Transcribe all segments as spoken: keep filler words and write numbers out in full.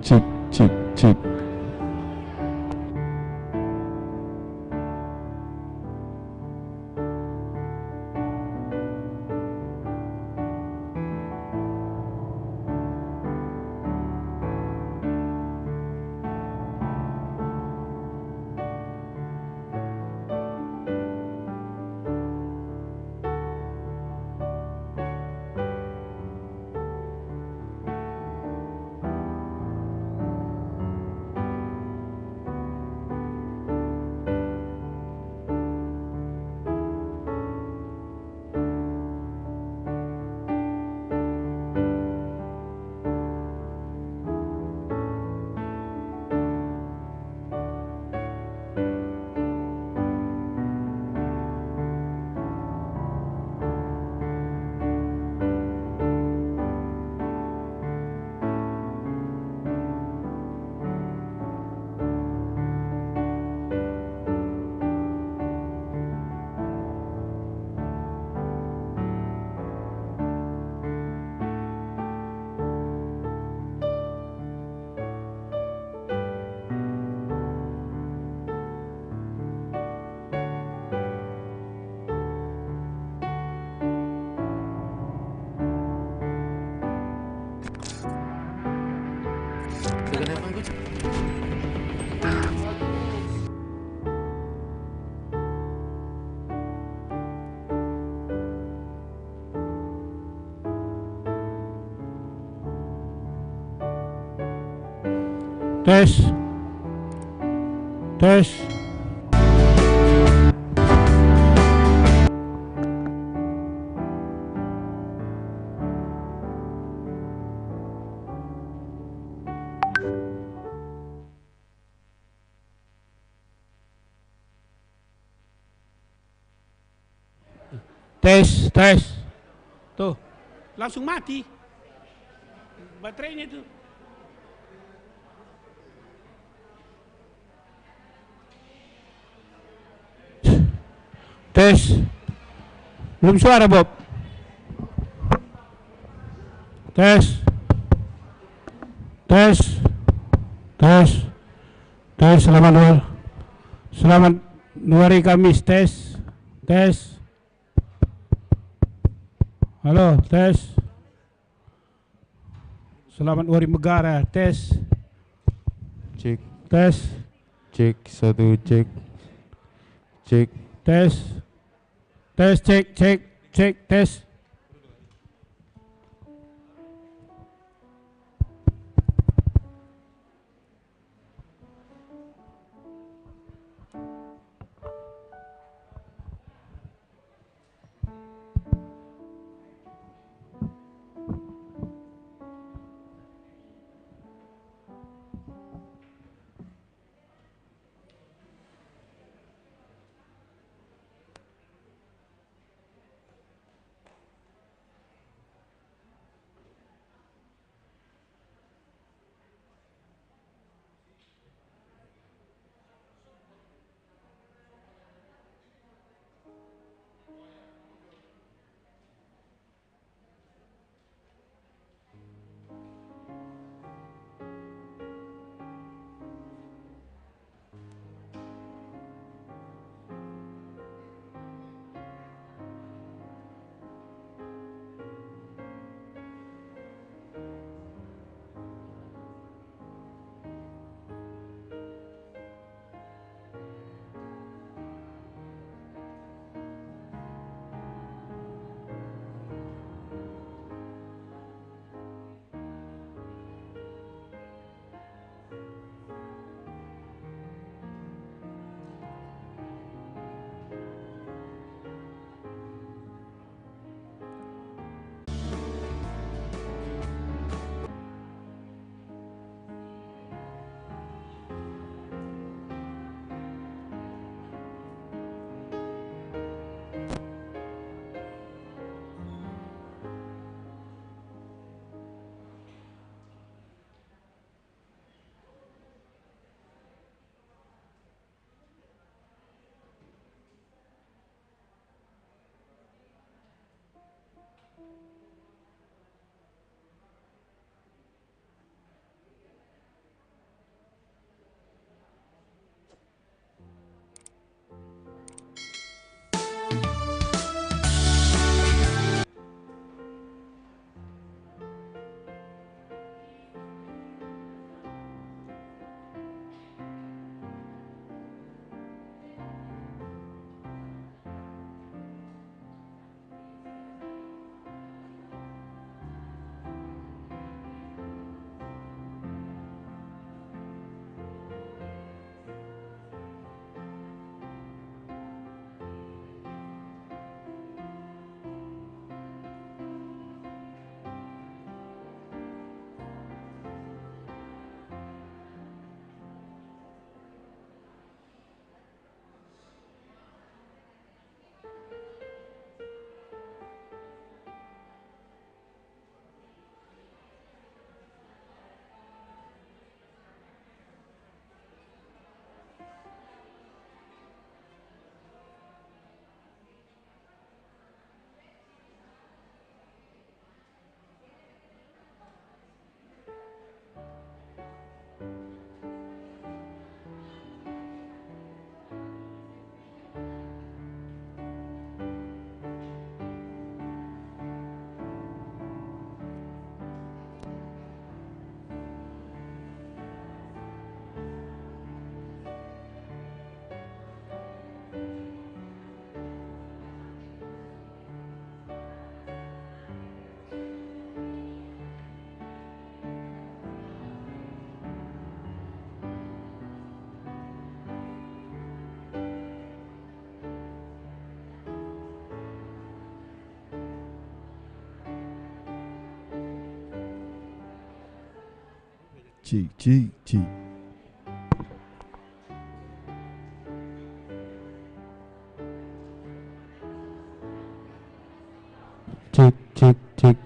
Cek, cek, cek. Tes. Tes. Tes, tes. Tuh, langsung mati baterainya itu. Tes. Belum suara, Bob. Tes. Tes. Tes. Tes, selamat Wari. Selamat Wari Kamis, tes. Tes. Halo, tes. Selamat Wari Megara, tes. Cek. Tes. Cek, satu, cek. Cek. Tes. Tes, cek, cek, cek, tes. cik, cik, cik. Cik, cik, cik.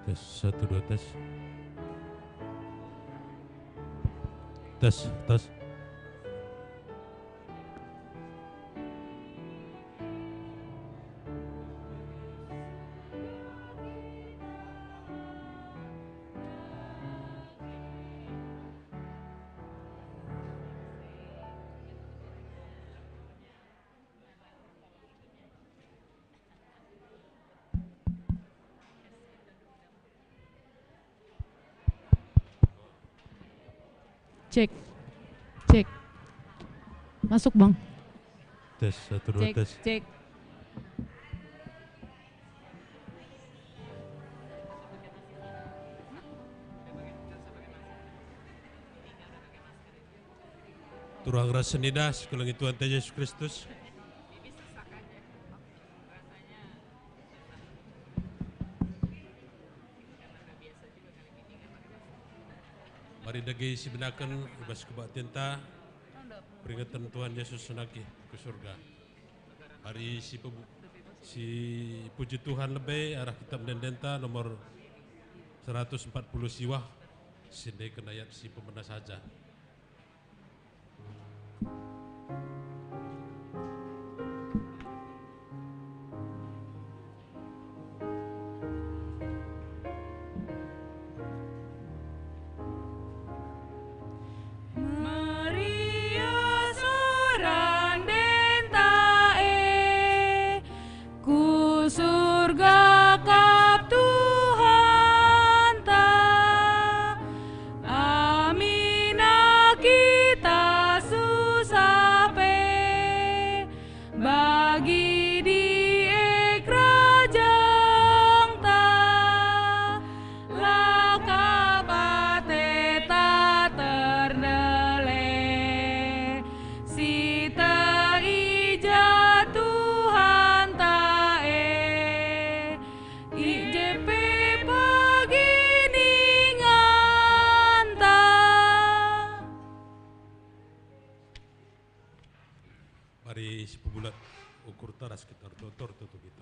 Tes, satu, dua, tes. Tes, tes. Cek. Cek. Masuk, Bang. Tes, satu, dua, cek, tes. Cek. Turang ras senina sikelengi Tuhanta Jesus Kristus. Mari dage sibenaken i bas kebaktinta peringatan Tuhan Yesus nangkih ku surga. Mari sipebu-, sipuji Tuhan lebe arah kitab ende-endenta nomor seratus empat puluh siwah, siendeken ayat si pemena saja. Meriah suara endenta e, ku surga kap Tuhanta. Amina kita susah pe, bagi di e kerajangta, la kap ateta ternele, si teh i ja Tuhanta e, i je pe pegininganta. Mari sipebulat ukurta ras kita ertoto, ertoto kita.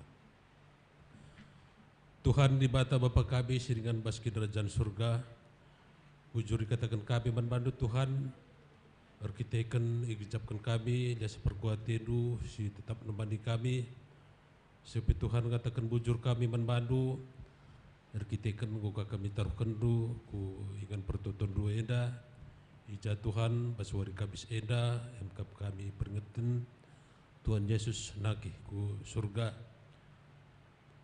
Tuhan Dibata Bapa kami si ringan bas Kinirajan Surga, bujur ikataken kami man bandu, Tuhan, erkiteken igejapken kami lias perkuatendu si tetap nemani kami, si pe Tuhan ngataken bujur kami man bandu, erkiteken enggo ka kami taruhkenndu ku ingan pertotondu enda, i ja Tuhan, bas wari Kamis enda, emkap kami peringeten Tuhan Yesus nangkih ku surga.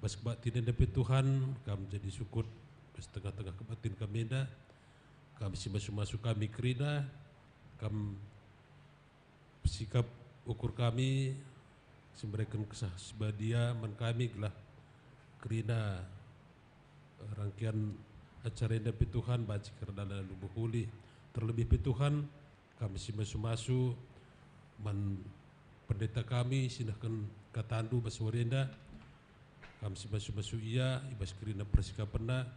Bas kebaktin enda pe Tuhan, kam jadi sukut bas tengah-tengah kebaktin kami enda, kam simasu-masu kami kerina, kam sikap ukur kami, si mereken Kesah Si Badia man kami, gelah kerina rangkian acara enda pe Tuhan banci erdalan alu mehuli. Terlebih pe Tuhan, kami simasu-masu man pendeta kami si nehken katandu bas wari enda. Kami simasu-masu ia i bas kerina persikapenna,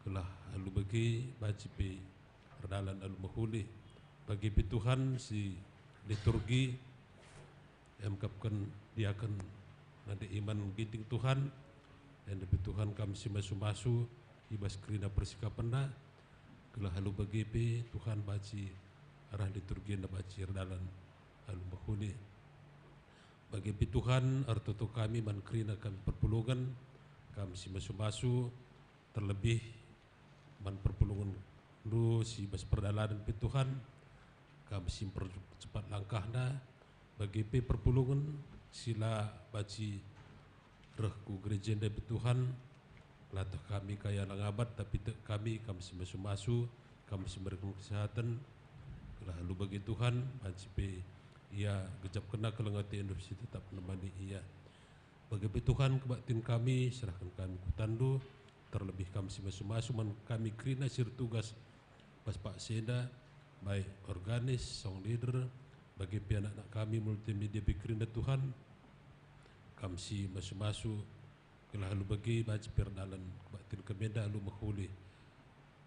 gelah alu bage banci pe erdalan alu mehuli. Bage pe Tuhan si liturgi, emkapken diaken nande Iman Ginting Tuhan, Enda pe Tuhan kam si masu-masu i bas kerina persikapenna, gelah alu bage pe Tuhan banci arah liturgi enda banci erdalan alu mehuli. Bage pe Tuhan, ertoto kami man kerina kami perpulungen, kam si masu-masu, terlebih man perpulungenndu si bas perdalanen pe Tuhan, kam si mpercepat langkahna, bage pe perpulungen si la banci reh ku gereja ndai pe Tuhan, latah kami kaya la ngabat, tapi tek kami kam si masu-masu, kam si mereken kesehaten, gelah alu bage Tuhan, banci pe ia gejapkenna keleng atendu si tetap nemani ia. Bage pe Tuhan, kebaktin kami serahken kami ku tanNdu, terlebih kam si masu-masu man kami kerina si ertugas bas paksa enda, baik organis, song leader, bage pe anak-anak kami multimedia pe kerina Tuhan, kam si masu-masu, gelah alu bage banci pe erdalan kebaktin kami enda alu mehuli.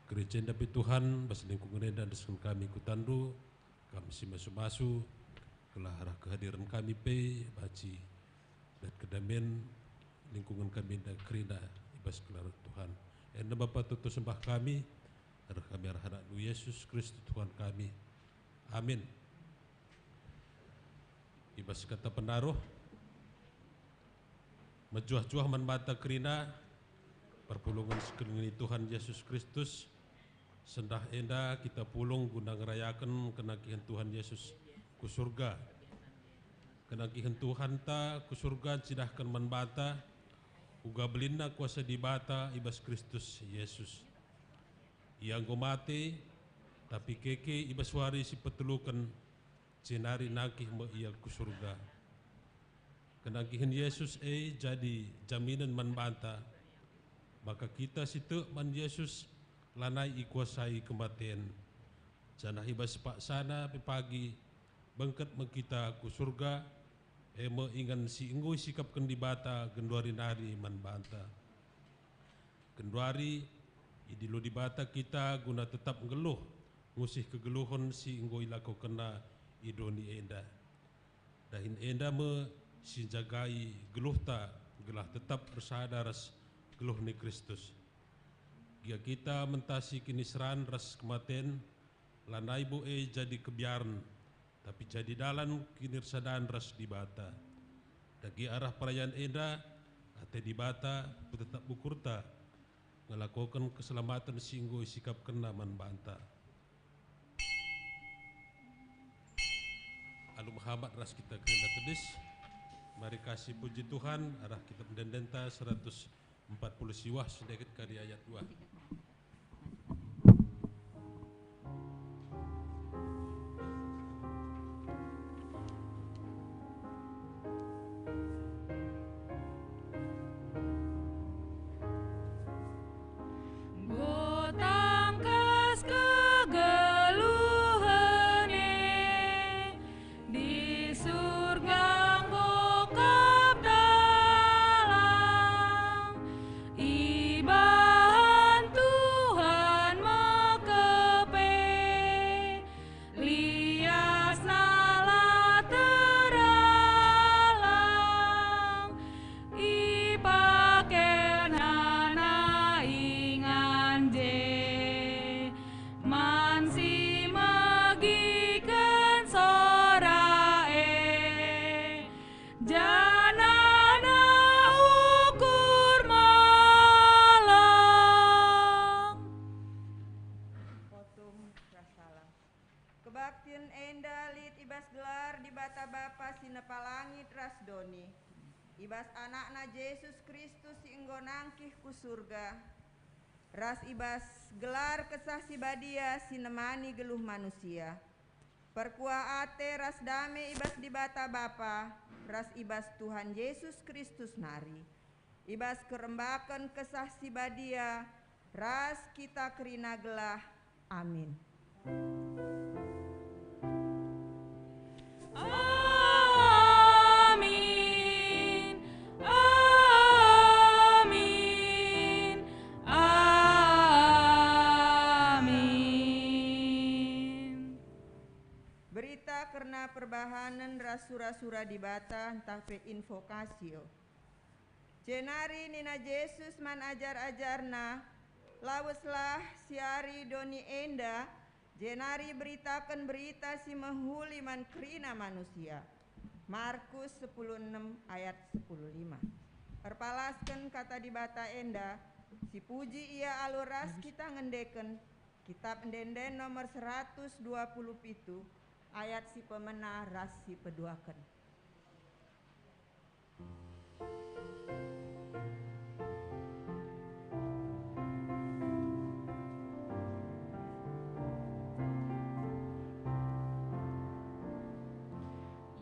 Gereja enda pe Tuhan, bas lingkungen enda endesken kami ku tanNdu, kam si masu-masu, gelah arah kehadiren kami pe banci dat kedamen lingkungen kami enda kerina i bas gelar Tuhan. Enda Bapa, toto sembah kami, reh kami arah AnakNdu Yesus Kristus Tuhan kami. Amin. I bas kata penaruh, mejuah-juah man banta kerina, perpulungen si kelengen Tuhan Yesus Kristus, sendah enda kita pulung guna ngerayaken kenangkihen Tuhan Yesus ku Surga. Kenangkihen Tuhanta ku Surga ncidahken man banta uga belinna kuasa Dibata i bas Kristus Yesus. Ia enggo mate, tapi keke i bas wari si peteluken, jenari nangkih me Ia ku Surga. Kenangkihen Yesus e jadi jaminen man banta, maka kita si tek man Yesus lanai ikuasai kematen, janah i bas paksana pe pagi bengket me kita ku Surga, e me ingan si enggo isikapken Dibata genduari nari man banta. Genduari idilo Dibata kita guna tetap nggeluh ngusih kegeluhen si enggo ilakokenNa i doni enda. Dahin enda me si njagai geluhta gelah tetap ersada ras geluh ni Kristus. Gia kita mentasi kiniseran ras kematen, lanai bo e jadi kebiaren, tapi jadi dalan kinirsadan ras Dibata. Dage arah perayan enda, ate Dibata petetap ukurta ngelakoken keselamaten si enggo isikapkenNa man banta. Alu mehamat ras kita kerina tedis, mari kasih puji Tuhan arah kitab ende-endenta seratus empat puluh siwah, sedikit kari ayat dua. Enggo tangkas kegeluhen e, di Surga enggo kap dalang, ibahan Tuhan mekep e, liasna la teralang, ipakena ingan je man si megiken sora e, janahna ukur malang. Kebaktin enda lit i bas gelar Dibata Bapa si nepa langit ras doni, i bas AnakNa Jesus Kristus si enggo nangkih ku Surga, ras i bas gelar Kesah Si Badia si nemani geluh manusia. Perkuah ate ras dame i bas Dibata Bapa ras i bas Tuhan Jesus Kristus nari, i bas kerembaken Kesah Si Badia ras kita kerina gelah. Amin. Amin. Amin. Amin. Berita kerna perbahanen ras sura-sura Dibata ntah pe invokasio. Jenari nina Jesus man ajar-ajarNa, "Laweslah siari doni enda, jenari beritaken berita si mehuli man kerina manusia." Markus sepuluh enem ayat sepuluh lima. Erpalasken Kata Dibata enda, sipuji Ia alu ras kita ngendeken Kitap Ende-enden nomor seratus dua puluh pitu, ayat si pemena ras si peduaken.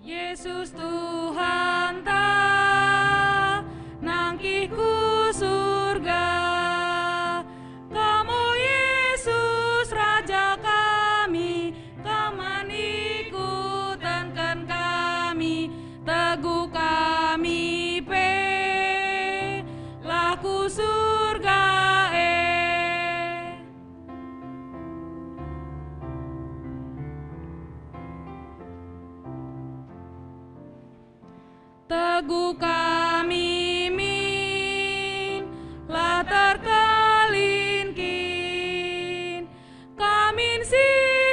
Yesus Tuhanta, nangkih ku Surga. Kam, o Yesus, Raja kami, Kam man ikutenken kami, teguh kami pe, lah ku Surga e. Teguh kami min, la terkelin kin. Kam min si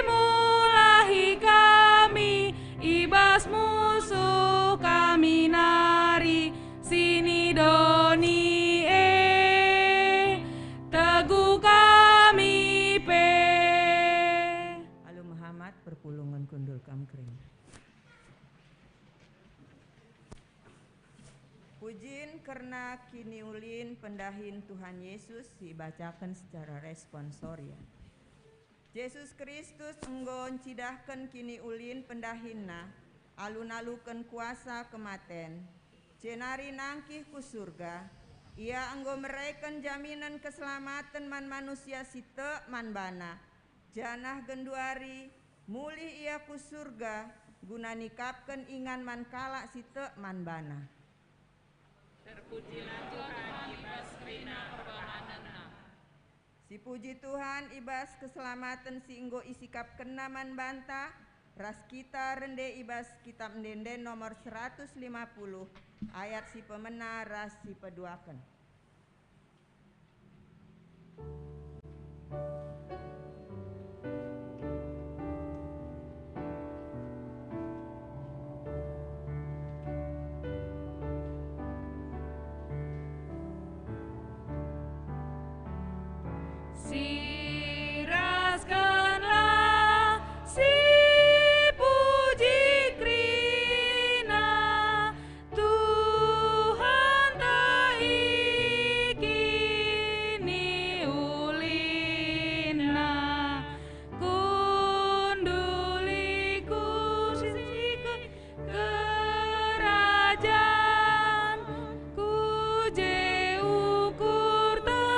mulahi kami, i bas musuh kami nari, sini doni e, teguh kami pe. Alu mehamat perpulungen kundul kam kering. Pujin kerna kiniulin pendahin Tuhan Yesus si ibacaken secara responsorial. Jesus Kristus enggo ncidahken kiniulin pendahinNa alu naluken kuasa kematen, jenari nangkih ku Surga. Ia enggo mereken jaminen keselamaten man manusia si tek man baNa, janah genduari mulih Ia ku Surga guna nikapken ingan man kalak si tek man baNa. Terpujilah Tuhan i bas kerina perbahanenNa. Sipuji Tuhan i bas keselamaten si enggo isikapkenNa man banta, ras kita rende i bas Kitap Ende-enden nomor seratus lima puluh, ayat si pemena ras si peduaken. Siraskenlah si puji kerina, Tuhanta i kiniulinNa. Kunduli ku si ke-, kerajan, ku je ukurta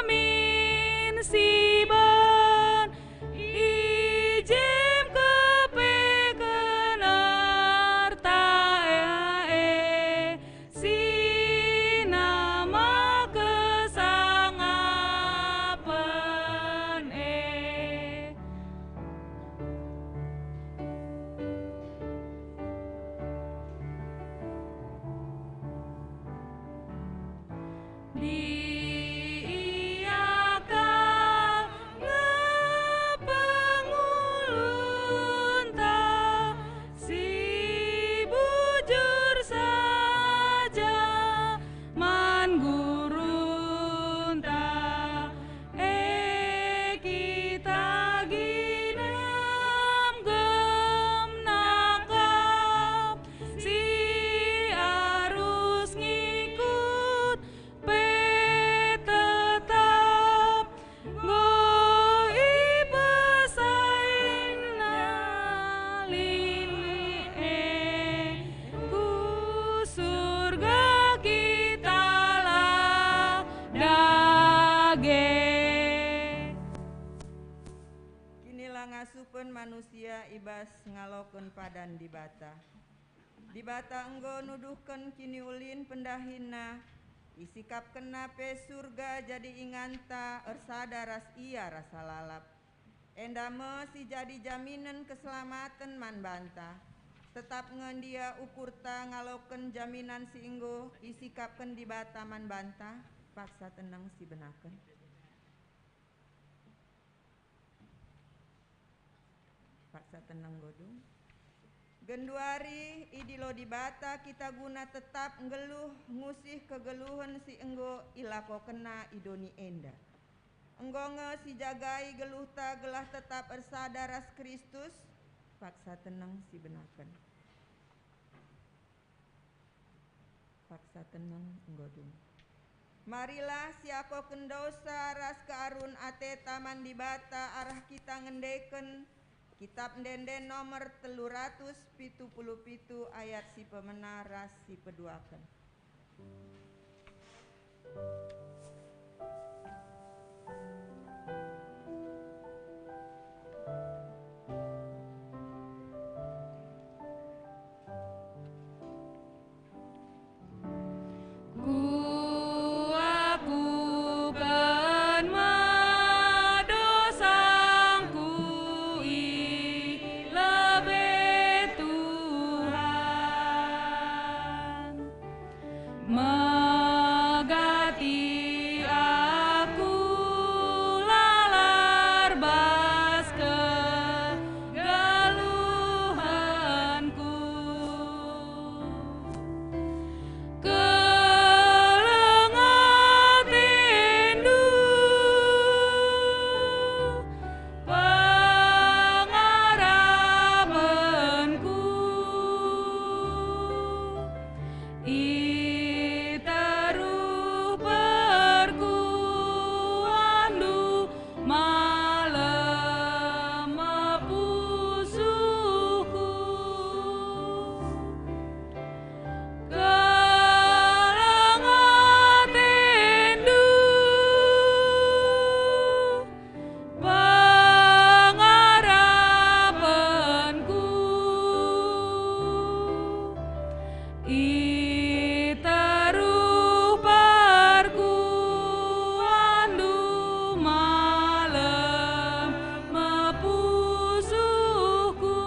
min siban, i jem kepeken erta e, si nama kesangapen e. Dia kam nge pengulunta si bujur saja man gurunta, e kita ginem gem nakap si arus ngikut pe tetap enggo ipesaina line e, ku Surga kita lah dage. Kinilah ngasupen manusia i bas ngaloken padan Dibata. Dibata enggo nuduhken kiniulin pendahinNa, isikapkenNa pe Surga jadi inganta ersada ras Ia rasa lalap. Enda me si jadi jaminen keselamaten man banta. Tetap nge ndia ukurta ngaloken jaminan si enggo isikapken Dibata man banta? Paksa teneng sibenaken. Paksa teneng godung. Genduari idilo Dibata kita guna tetap nggeluh ngusih kegeluhen si enggo ilakokenNa i doni enda. Enggo nge sijagai geluhta gelah tetap ersada ras Kristus? Paksa teneng sibenaken. Paksa teneng enggo dung. Marilah siakoken dosa ras kearun ateta man Dibata arah kita ngendeken Kitap Ende-enden nomor telu ratus pitu puluh pitu ayat si pemena ras si peduaken. Kuakuken me dosangku i lebe Tuhan. Megati aku lalar bas kegeluhenku. Keleng atendu, pengarapenku. I teruh perkuanndu malem pusuhku. Keleng atendu, pengarapenku, i teruh perkuanndu malem pusuhku.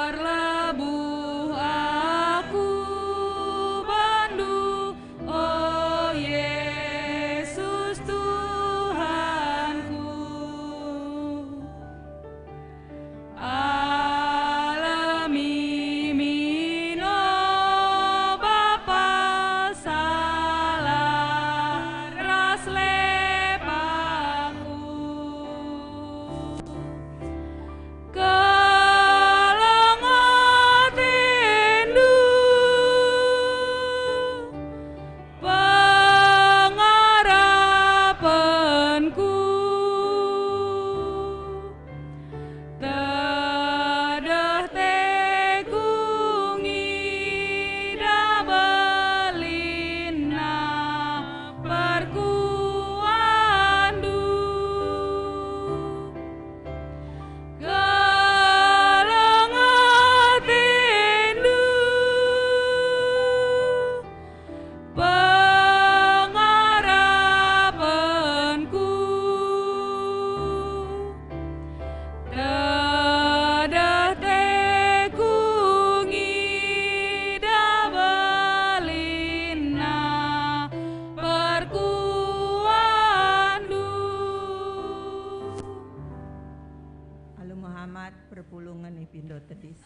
Erlabuh aku bandu, o Yesus Tuhanku. Alemi min, o Bapa, salah ras lepakku. Keleng atendu, pengarapenku, tedeh teku ngidah belinna perkuanndu. Keleng atendu, pengarapenku, tedeh teku ngidah belinna perkuanndu. Alu Muhammad, perpulungen i Pindo Tedis.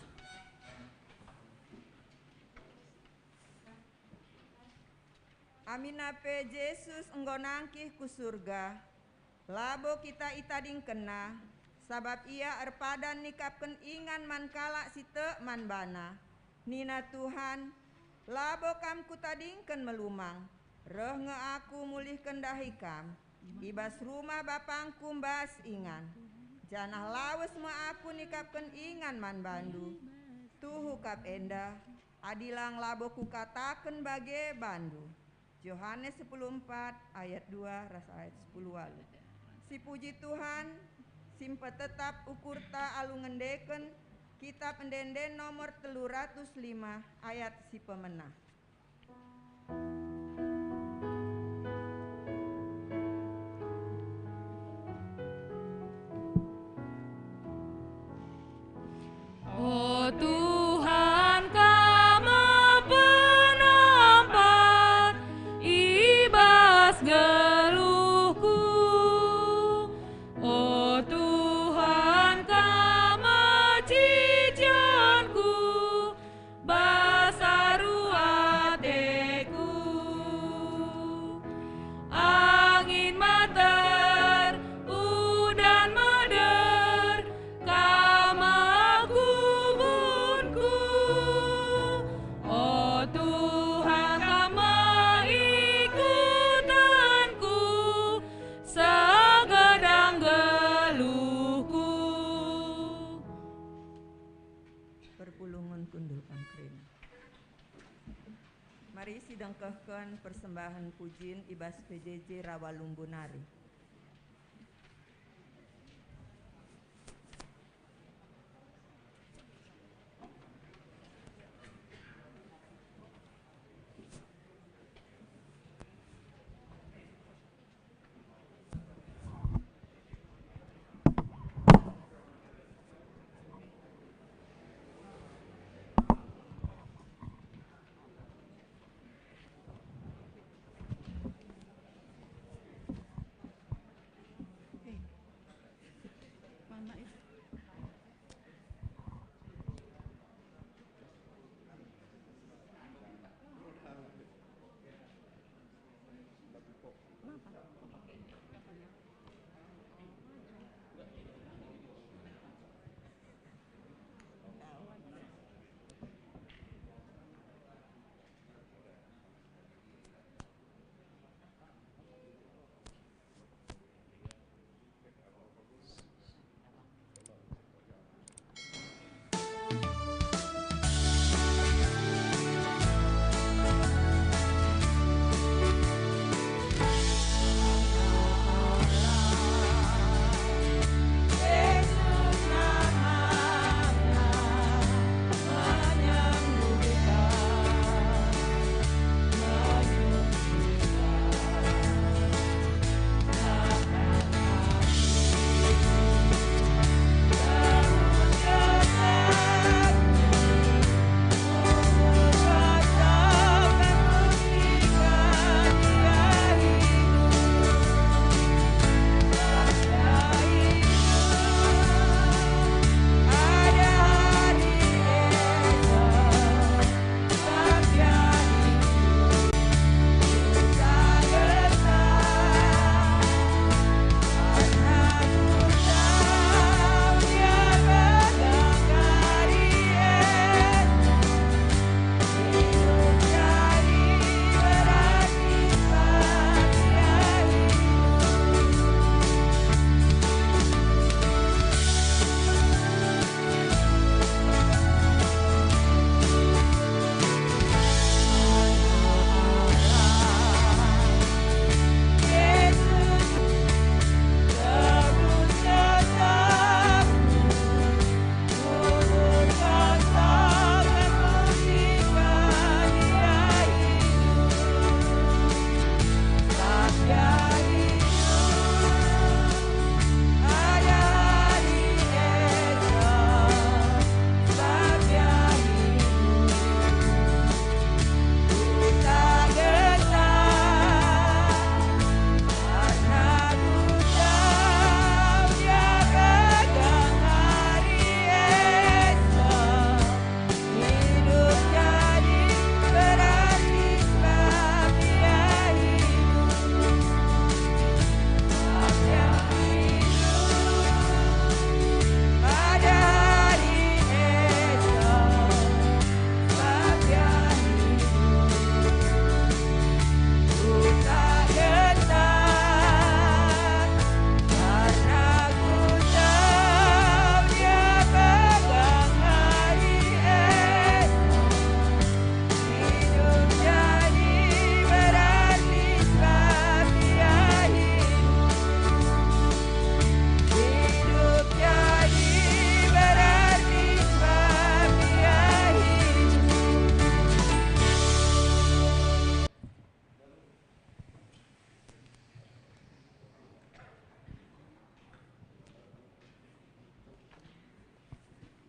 Aminna pe Jesus enggo nangkih ku Surga, labo kita itadingkenNa, sabap Ia erpadan nikapken ingan man kalak si tek man baNa. Nina Tuhan, "Labo Kam Kutadingken melumang, reh nge Aku mulihken ndahi kam. I bas rumah BapangKu mbas ingan, janah lawes me Aku nikapken ingan man bandu. Tuhu kap enda, adi lang labo Kukataken bage bandu." Johanes sepuluh empat ayat dua ras ayat sepuluh walu. Sipuji Tuhan, si mpetetap ukurta alu ngendeken Kitap Ende-enden nomor telu ratus lima ayat si pemena. Ngkehken persembahen pujin i bas P J J Rawalumbu nari.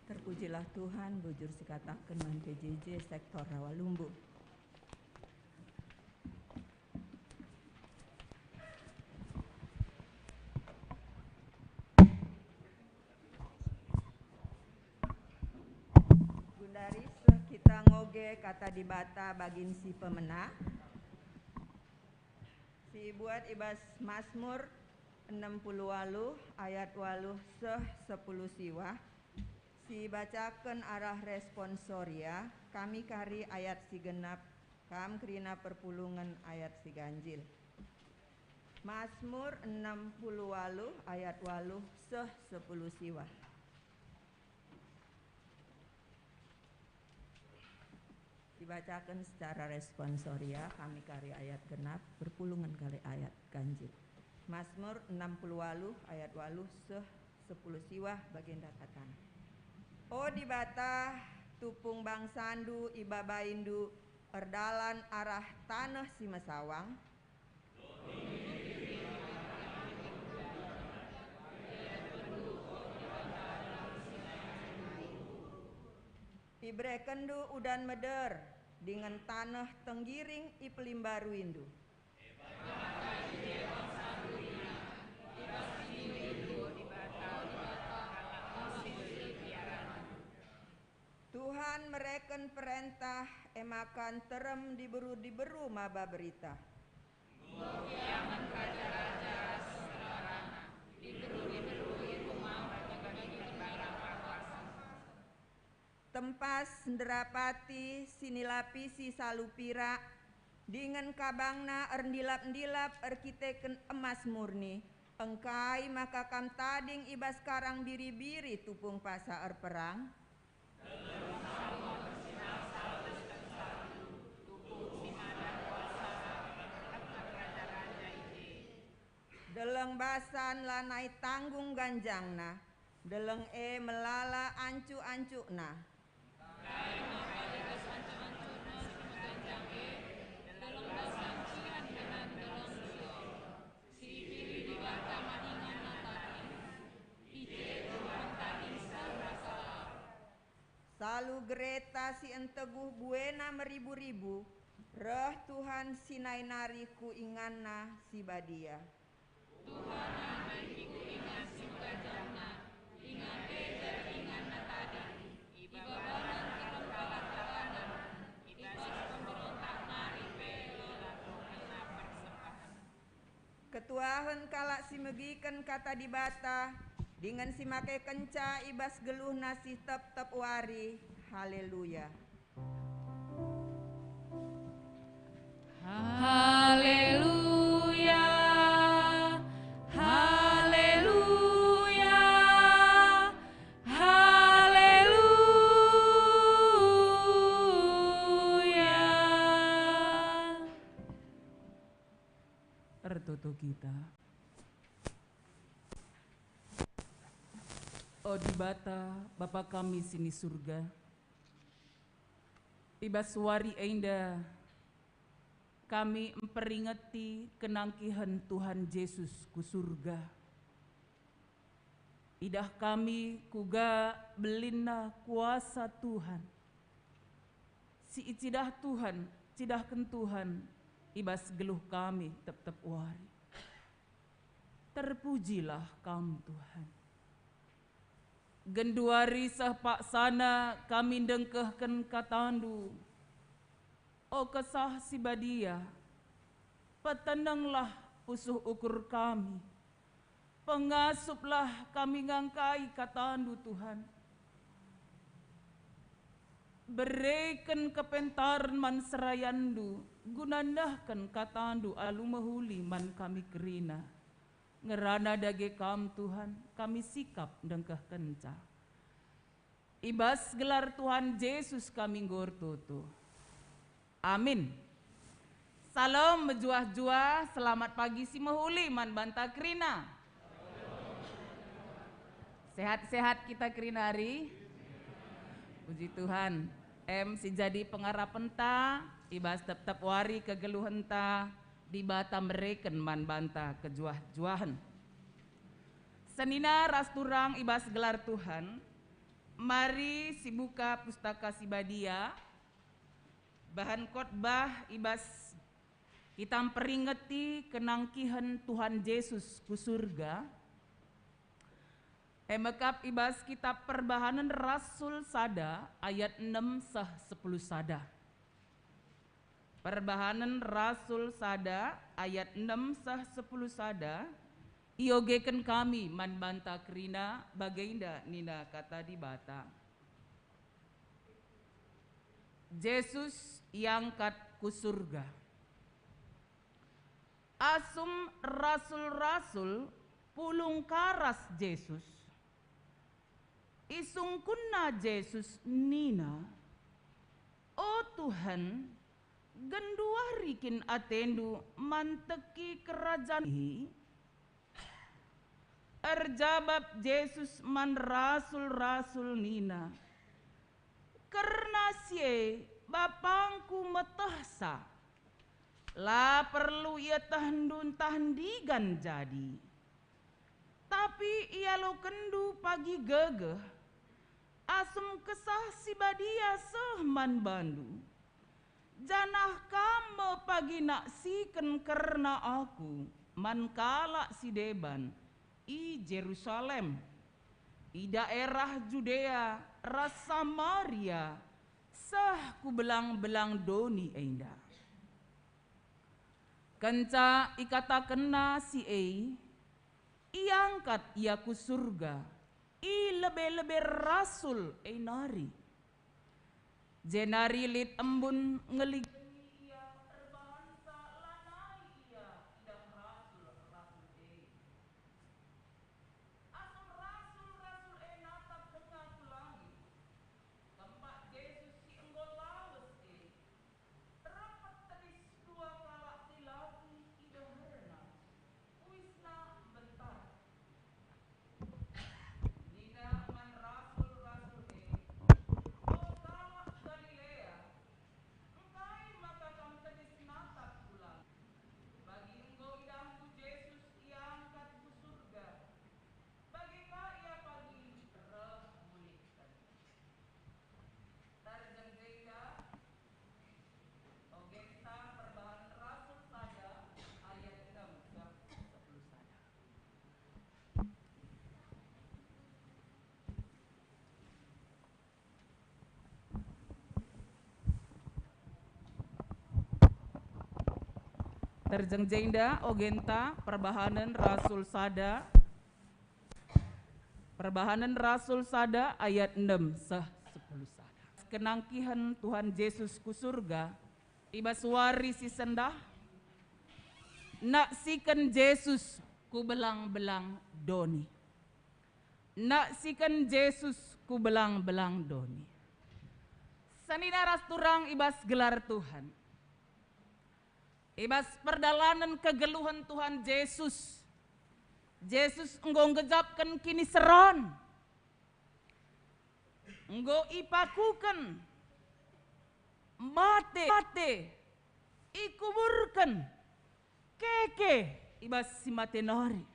Terpujilah Tuhan, bujur sikataken man P J J sektor Rawalumbu. Gundari seh kita ngoge Kata Dibata bagin si pemena, si ibuat i bas Masmur enem puluh waluh ayat waluh seh sepuluh siwah, si ibacaken arah responsoria, kami kari ayat si genap, kam kerina perpulungen ayat si ganjil. Masmur enem puluh waluh ayat waluh seh sepuluh siwah. Si Bacaken secara responsoria, kami kari ayat genap, berpulungen kari ayat ganjil. Mazmur enam puluh waluh ayat waluh seh sepuluh siwah bagenda katana, "O Dibata, tupung bangsandu ibabaindu erdalan arah taneh si mesawang." Iberekenndu udan meder, dingen taneh tenggiring ipelimbaruindu. Tuhan mereken perentah, e maka nterem diberu-diberu maba berita. Tempas nderapati si nilapisi salu pirak, dingen kabangna erndilap-ndilap erkiteken emas murni, engkai maka kam tading i bas karang biri-biri tupung pasa erperang? Deleng basan lanai tanggung ganjangna, deleng e melala ancu-ancukna. Salu gereta si enteguh buena meribu-ribu, reh Tuhan si nai nari ku inganNa si badia. Tuhan nari ku ingan si megajahna, ingan e jar inganna tading, ibabanen terem kalak tabanen, i bas pemberontak nari pe la tokena persembahen. Ketuahen kalak si megiken Kata Dibata, dingen si makekenca i bas geluhna si tep-tep wari. Haleluya! Haleluya, haleluya, haleluya. Ertoto kita. O Dibata, Bapa kami si ni Surga, i bas wari enda kami mperingeti kenangkihen Tuhan Jesus ku Surga. Idah kami kuga belinna kuasa Tuhan, si icidah Tuhan, cidahken Tuhan i bas geluh kami tep-tep wari. Terpujilah Kam, Tuhan. Genduari seh paksana kami ndengkehken KataNdu. O Kesah Si Badia, petenenglah pusuh ukur kami. Pengasuplah kami ngangkai KataNdu, Tuhan. Bereken kepentaren man serayanNdu, guna nehken KataNdu alu mehuli man kami kerina. Ngerana dage Kam, Tuhan, kami sikap ndengkehkenca. I bas gelar Tuhan Jesus kami enggo ertoto. Amin. Salom mejuah-juah, selamat pagi si mehuli man banta kerina. Sehat-sehat kita kerina ari? Puji Tuhan. Em si jadi pengarapenta, i bas tep-tep wari kegeluhenta, Dibata mereken man banta kejuah-juahen. Senina ras turang i bas gelar Tuhan, mari sibuka Pustaka Si Badia, bahan khotbah i bas kita mperingeti kenangkihen Tuhan Jesus ku Surga, e mekap i bas Kitap Perbahanen Rasul sada ayat enem seh sepuluh sada. Perbahanen Rasul sada ayat enem seh sepuluh sada, iogeken kami man banta kerina, bagenda nina Kata Dibata. Jesus iangkat ku Surga. Asum rasul-rasul pulung ka ras Jesus, isungkunna Jesus nina, O Tuhan, genduari kin atendu manteki kerajan i? Erjabap Jesus man rasul-rasul nina, "Kerna si e bapangku metehsa. La perlu ietehndu ntah ndigan jadi. Tapi ialokenndu pagi gegeh, asum Kesah Si Badia seh man bandu. Janah kam me pagi naksiken kerna Aku man kalak si deban i Jerusalem, i daerah Judea ras Samaria, seh ku belang-belang doni enda." Kenca ikatakenna si e, iangkat Ia ku Surga i lebe-lebe rasul e nari. Jenari lit embun ngeligeni Ia erbahanca lanai Ia idah rasul-rasul e. Asum rasul-rasul e natap denga ku langit, kempak Jesus si enggo lawes e, rempet tedis dua kalak si la ideherna, uisna mbentar. Nina man rasul-rasul e, "O kalak Galilea, engkai maka kam tedis natap ku langit? Bagi enggo idahndu Jesus iangkat ku Surga, bage ka Ia pagi reh mulihken." Terjeng jenda, ogenta Perbahanen Rasul sada ayat enam seh sepuluh sada. Terjeng jenda, ogenta Perbahanen Rasul sada, Perbahanen Rasul sada ayat enam seh sepuluh sada. Kenangkihen Tuhan Jesus ku Surga, i bas wari si sendah, naksiken Jesus ku belang-belang doni. Naksiken Jesus ku belang-belang doni. Senina ras turang i bas gelar Tuhan. I bas perdalanen kegeluhen Tuhan Jesus, Jesus enggo nggejapken kiniseran, enggo ipakuken, mate, mate, ikuburken, keke i bas si mate nari.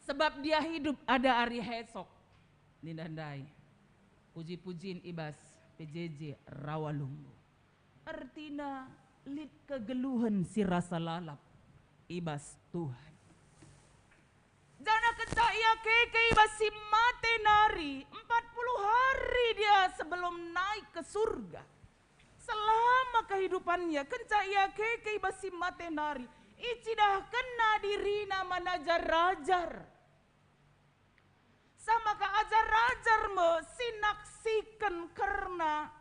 Sebab Dia hidup ada ari hesok, nina ndai. Puji-pujin i bas P J J Rawalumbu. Ertina lit kegeluhen si rasa lalap i bas Tuhan. Janah kenca Ia keke i bas si mate nari, empat puluh hari Dia sebelum naik ke surga. Selama kehidupannya, kenca Ia keke i bas si mate nari, icidahkenNa diriNa man ajar-ajar. Seh maka ajar-ajar me si naksiken kerna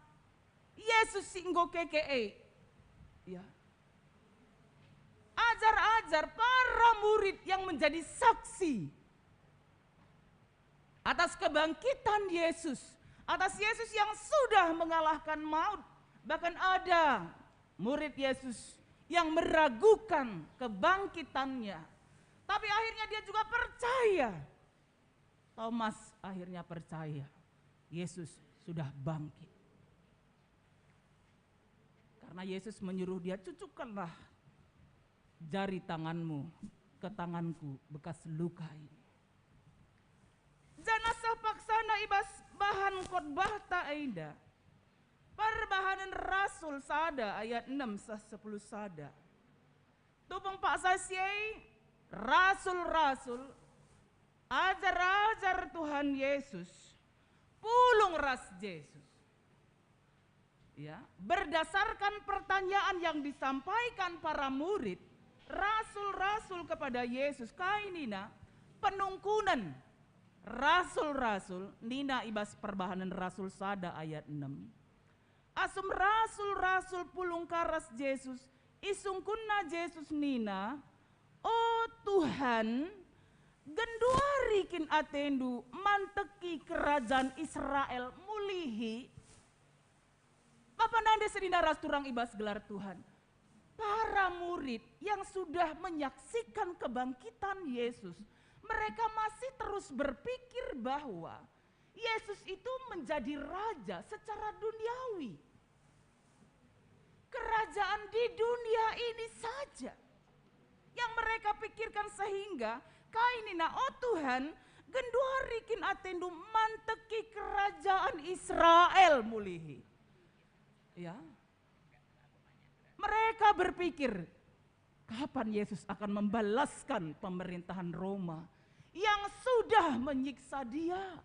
Jesus si enggo keke e. Ya. Ajar-ajar, para murid yang menjadi saksi atas kebangkitan Yesus, atas Yesus yang sudah mengalahkan maut. Bahkan ada murid Yesus yang meragukan kebangkitan-Nya. Tapi akhirnya dia juga percaya. Thomas akhirnya percaya Yesus sudah bangkit. Karena Yesus menyuruh dia, "Cucukkanlah jari tanganmu ke tanganku bekas luka ini." Janah seh paksana i bas bahan khotbahta enda. Perbahanen Rasul sada ayat enam seh sepuluh sada. Tupung paksa si e, rasul-rasul, ajar-ajar Tuhan Yesus, pulung ras Jesus. Ya, berdasarkan pertanyaan yang disampaikan para murid, rasul-rasul kepada Yesus, kai nina, penungkunen rasul-rasul, nina i bas Perbahanen Rasul sada ayat enam. Asum rasul-rasul pulung ka ras Jesus, isungkunna Jesus nina, "O Tuhan, genduari kin atendu manteki kerajan Israel mulihi?" Bapa nande senina ras turang i bas gelar Tuhan. Para murid yang sudah menyaksikan kebangkitan Yesus, mereka masih terus berpikir bahwa Yesus itu menjadi raja secara duniawi. Kerajaan di dunia ini saja yang mereka pikirkan, sehingga kai nina, "O Tuhan, genduari kin atendu manteki kerajaan Israel mulihi." Ya. Mereka berpikir, "Kapan Yesus akan membalaskan pemerintahan Roma yang sudah menyiksa Dia,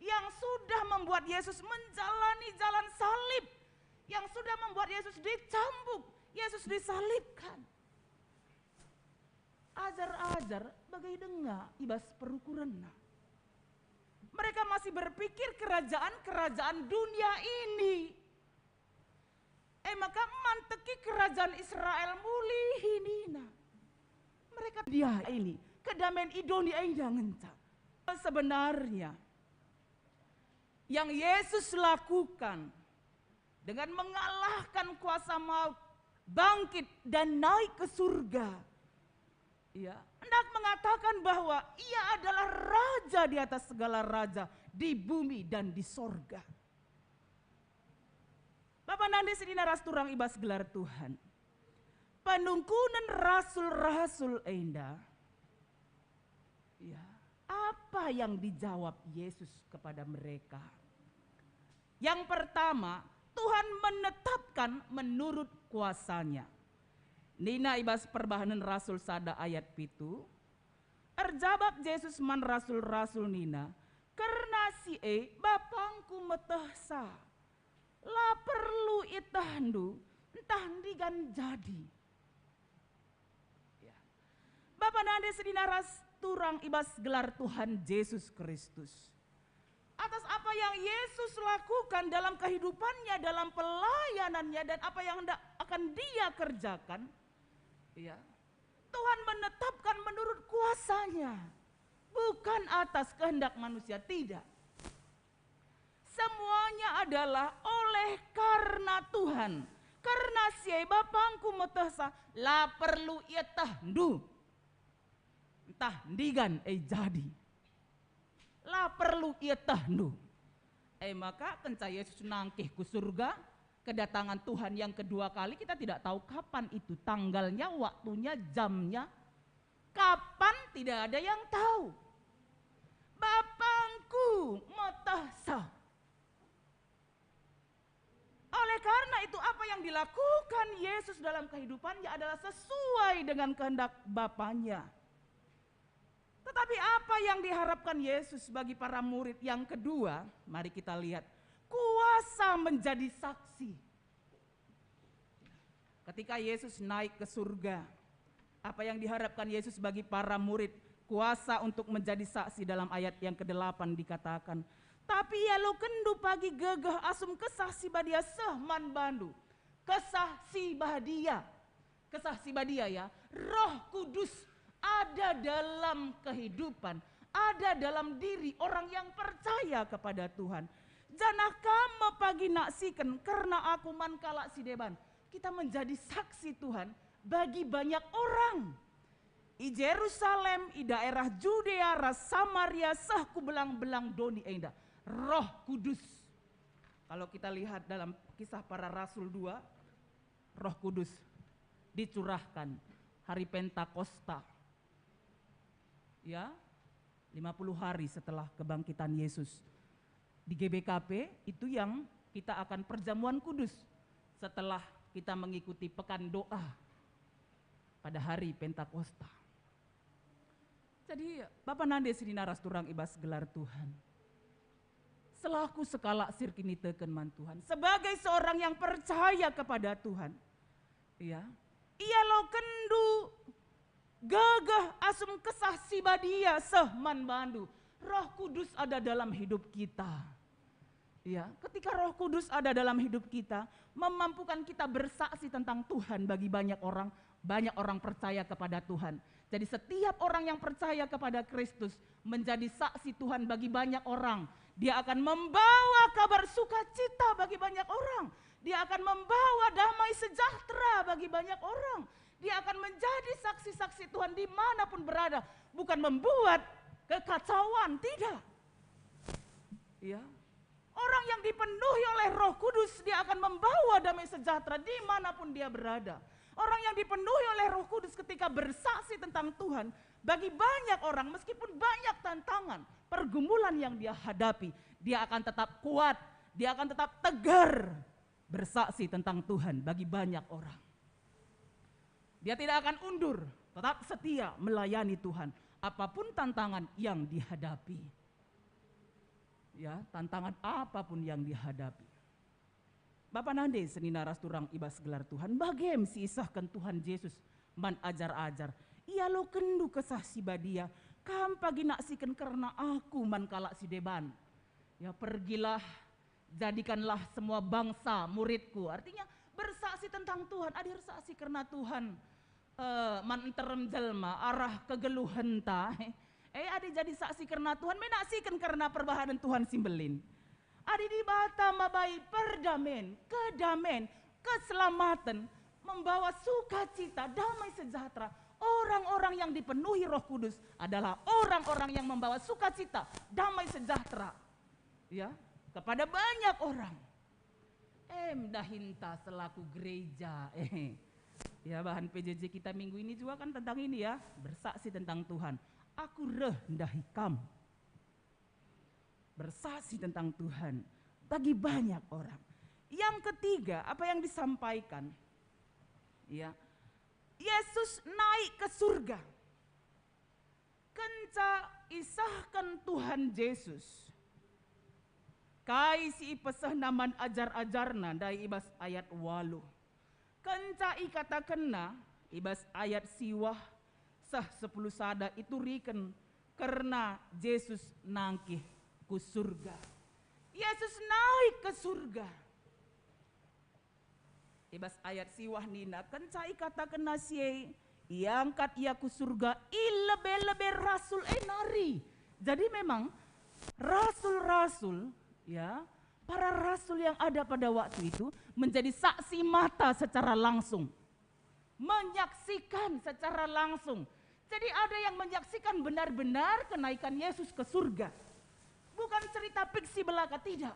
yang sudah membuat Yesus menjalani jalan salib, yang sudah membuat Yesus dicambuk, Yesus disalibkan?" Ajar-ajar bage denga i bas perukurenna. Mereka masih berpikir kerajaan-kerajaan dunia ini. E maka manteki kerajaan Israel mulihi nina. Mereka dia ini, kedamaian i doni enda ngenca. Sebenarnya, yang Yesus lakukan dengan mengalahkan kuasa maut, bangkit, dan naik ke surga, ya, hendak mengatakan bahwa Ia adalah Raja di atas segala raja di bumi dan di sorga. Bapa nande senina ras turang i bas gelar Tuhan. Penungkunen rasul-rasul enda, ya, apa yang dijawab Yesus kepada mereka? Yang pertama, Tuhan menetapkan menurut kuasa-Nya. Nina i bas Perbahanen Rasul sada ayat pitu, erjabap Jesus man rasul-rasul nina, "Kerna si e BapangKu metehsa. La perlu ietehndu ntah ndigan jadi." Ya. Bapa nande senina ras turang i bas gelar Tuhan Jesus Kristus. Atas apa yang Yesus lakukan dalam kehidupannya, dalam pelayanannya, dan apa yang hendak akan Dia kerjakan, ya, Tuhan menetapkan menurut kuasa-Nya, bukan atas kehendak manusia, tidak. Semuanya adalah oleh karena Tuhan. Kerna si e BapangKu metehsa, la perlu ietehndu ntah ndigan e jadi. La perlu ietehndu. E maka kenca Yesus nangkih ku surga, kedatangan Tuhan yang kedua kali, kita tidak tahu kapan itu, tanggalnya, waktunya, jamnya, kapan, tidak ada yang tahu. BapangKu metehsa. Oleh karena itu, apa yang dilakukan Yesus dalam kehidupannya adalah sesuai dengan kehendak Bapanya. Tetapi apa yang diharapkan Yesus bagi para murid? Yang kedua, mari kita lihat kuasa menjadi saksi. Ketika Yesus naik ke surga, apa yang diharapkan Yesus bagi para murid? Kuasa untuk menjadi saksi. Dalam ayat yang kedelapan dikatakan, "Tapi ialokenndu pagi gegeh asum Kesah Si Badia seh man bandu." Kesah Si Badia. Kesah Si Badia, ya, Roh Kudus ada dalam kehidupan, ada dalam diri orang yang percaya kepada Tuhan. Janah kam me pagi naksiken kerna aku man kalak si deban. Kita menjadi saksi Tuhan bagi banyak orang. I Jerusalem, i daerah Judea ras Samaria, seh ku belang-belang doni enda. Roh Kudus. Kalau kita lihat dalam Kisah Para Rasul dua, Roh Kudus dicurahkan hari Pentakosta. Ya, lima puluh hari setelah kebangkitan Yesus. Di G B K P itu yang kita akan perjamuan kudus setelah kita mengikuti pekan doa pada hari Pentakosta. Jadi, Bapa nande senina ras turang i bas gelar Tuhan. Selaku sekalak si erkiniteken man Tuhan, sebagai seorang yang percaya kepada Tuhan, ya, ialokenndu gegeh asum Kesah Si Badia seh man bandu. Roh Kudus ada dalam hidup kita. Ya, ketika Roh Kudus ada dalam hidup kita, memampukan kita bersaksi tentang Tuhan bagi banyak orang, banyak orang percaya kepada Tuhan. Jadi, setiap orang yang percaya kepada Kristus menjadi saksi Tuhan bagi banyak orang. Dia akan membawa kabar sukacita bagi banyak orang. Dia akan membawa damai sejahtera bagi banyak orang. Dia akan menjadi saksi-saksi Tuhan dimanapun berada, bukan membuat kekacauan, tidak. Ya. Orang yang dipenuhi oleh Roh Kudus, dia akan membawa damai sejahtera dimanapun dia berada. Orang yang dipenuhi oleh Roh Kudus ketika bersaksi tentang Tuhan, bagi banyak orang, meskipun banyak tantangan, pergumulan yang dia hadapi, dia akan tetap kuat, dia akan tetap tegar bersaksi tentang Tuhan bagi banyak orang. Dia tidak akan undur, tetap setia melayani Tuhan, apapun tantangan yang dihadapi. Ya, tantangan apapun yang dihadapi. Bapa nande senina ras turang i bas gelar Tuhan, bagem si isehken Tuhan Jesus man ajar-ajar. Ialokenndu Kesah Si Badia, kam pagi naksiken kerna aku man kalak si deban. Ya, pergilah, jadikanlah semua bangsa muridku. Artinya, bersaksi tentang Tuhan, adi ersaksi kerna Tuhan, eh, man nterem jelma arah kegeluhenta. Eh, adi jadi saksi kerna Tuhan, me naksiken kerna perbahanen Tuhan si mbelin. Adi Dibata mabai perdamen, kedamen, keselamaten, membawa sukacita, damai sejahtera, orang-orang yang dipenuhi Roh Kudus adalah orang-orang yang membawa sukacita, damai sejahtera, ya, kepada banyak orang. Em, dahinta selaku gereja, eh, ya, bahan P J J kita minggu ini juga kan tentang ini, ya, bersaksi tentang Tuhan. Aku reh ndahi kam. Bersaksi tentang Tuhan bagi banyak orang. Yang ketiga, apa yang disampaikan? Ya, Yesus naik ke surga. Kenca isehken Tuhan Jesus, kai si ipesehna man ajar-ajarNa ndai i bas ayat waluh. Kenca ikatakenNa i bas ayat siwah seh sepuluh sada ituriken kerna Jesus nangkih ku surga. Yesus naik ke surga. I bas ayat siwah nina, kenca ikatakenNa si e, iangkat Ia ku surga i lebe-lebe rasul e nari. Jadi memang rasul-rasul, ya, para rasul yang ada pada waktu itu menjadi saksi mata secara langsung, menyaksikan secara langsung. Jadi ada yang menyaksikan benar-benar kenaikan Yesus ke surga. Bukan cerita fiksi belaka, tidak.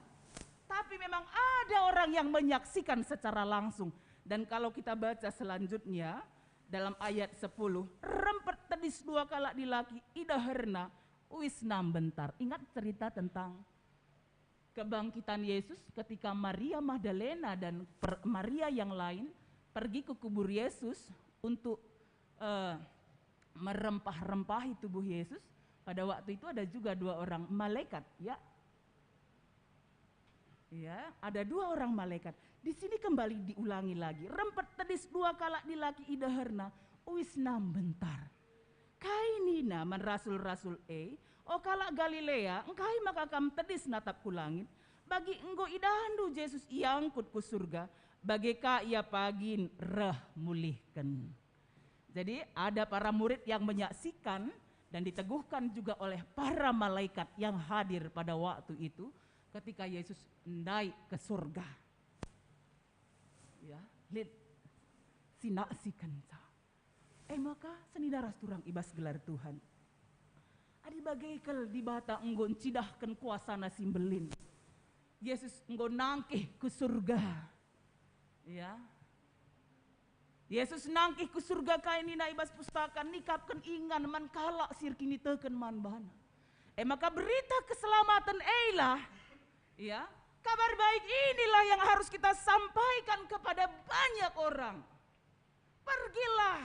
Tapi memang ada orang yang menyaksikan secara langsung. Dan kalau kita baca selanjutnya, dalam ayat sepuluh, rempet tedis dua kalak dilaki i daherna, uisna mbentar. Ingat cerita tentang kebangkitan Yesus ketika Maria Magdalena dan per-, Maria yang lain pergi ke kubur Yesus untuk, eh, merempah-rempahi tubuh Yesus. Pada waktu itu ada juga dua orang malaikat, ya. Ya, ada dua orang malaikat. Di sini kembali diulangi lagi. Rempet tedis dua kalak dilaki i daherna, uisna mbentar. Kai nina man rasul-rasul e, "O kalak Galilea, engkai maka kam tedis natap ku langit? Bagi enggo idahndu Jesus iangkut ku surga, bage ka Ia pagin reh mulihken." Jadi, ada para murid yang menyaksikan dan diteguhkan juga oleh para malaikat yang hadir pada waktu itu ketika Yesus ndai ke surga. Ya, lit, sinaksikenca. E maka, senina ras turang i bas gelar Tuhan, adi bage kal Dibata enggo ncidahken kuasaNa si mbelin. Yesus enggo nangkih ku surga. Ya. Yesus nangkih ku surga kai nina i bas pustaka, nikapken ingan man kalak si erkiniteken man baNa. E maka berita keselamaten eilah, ya, kabar baik inilah yang harus kita sampaikan kepada banyak orang. Pergilah,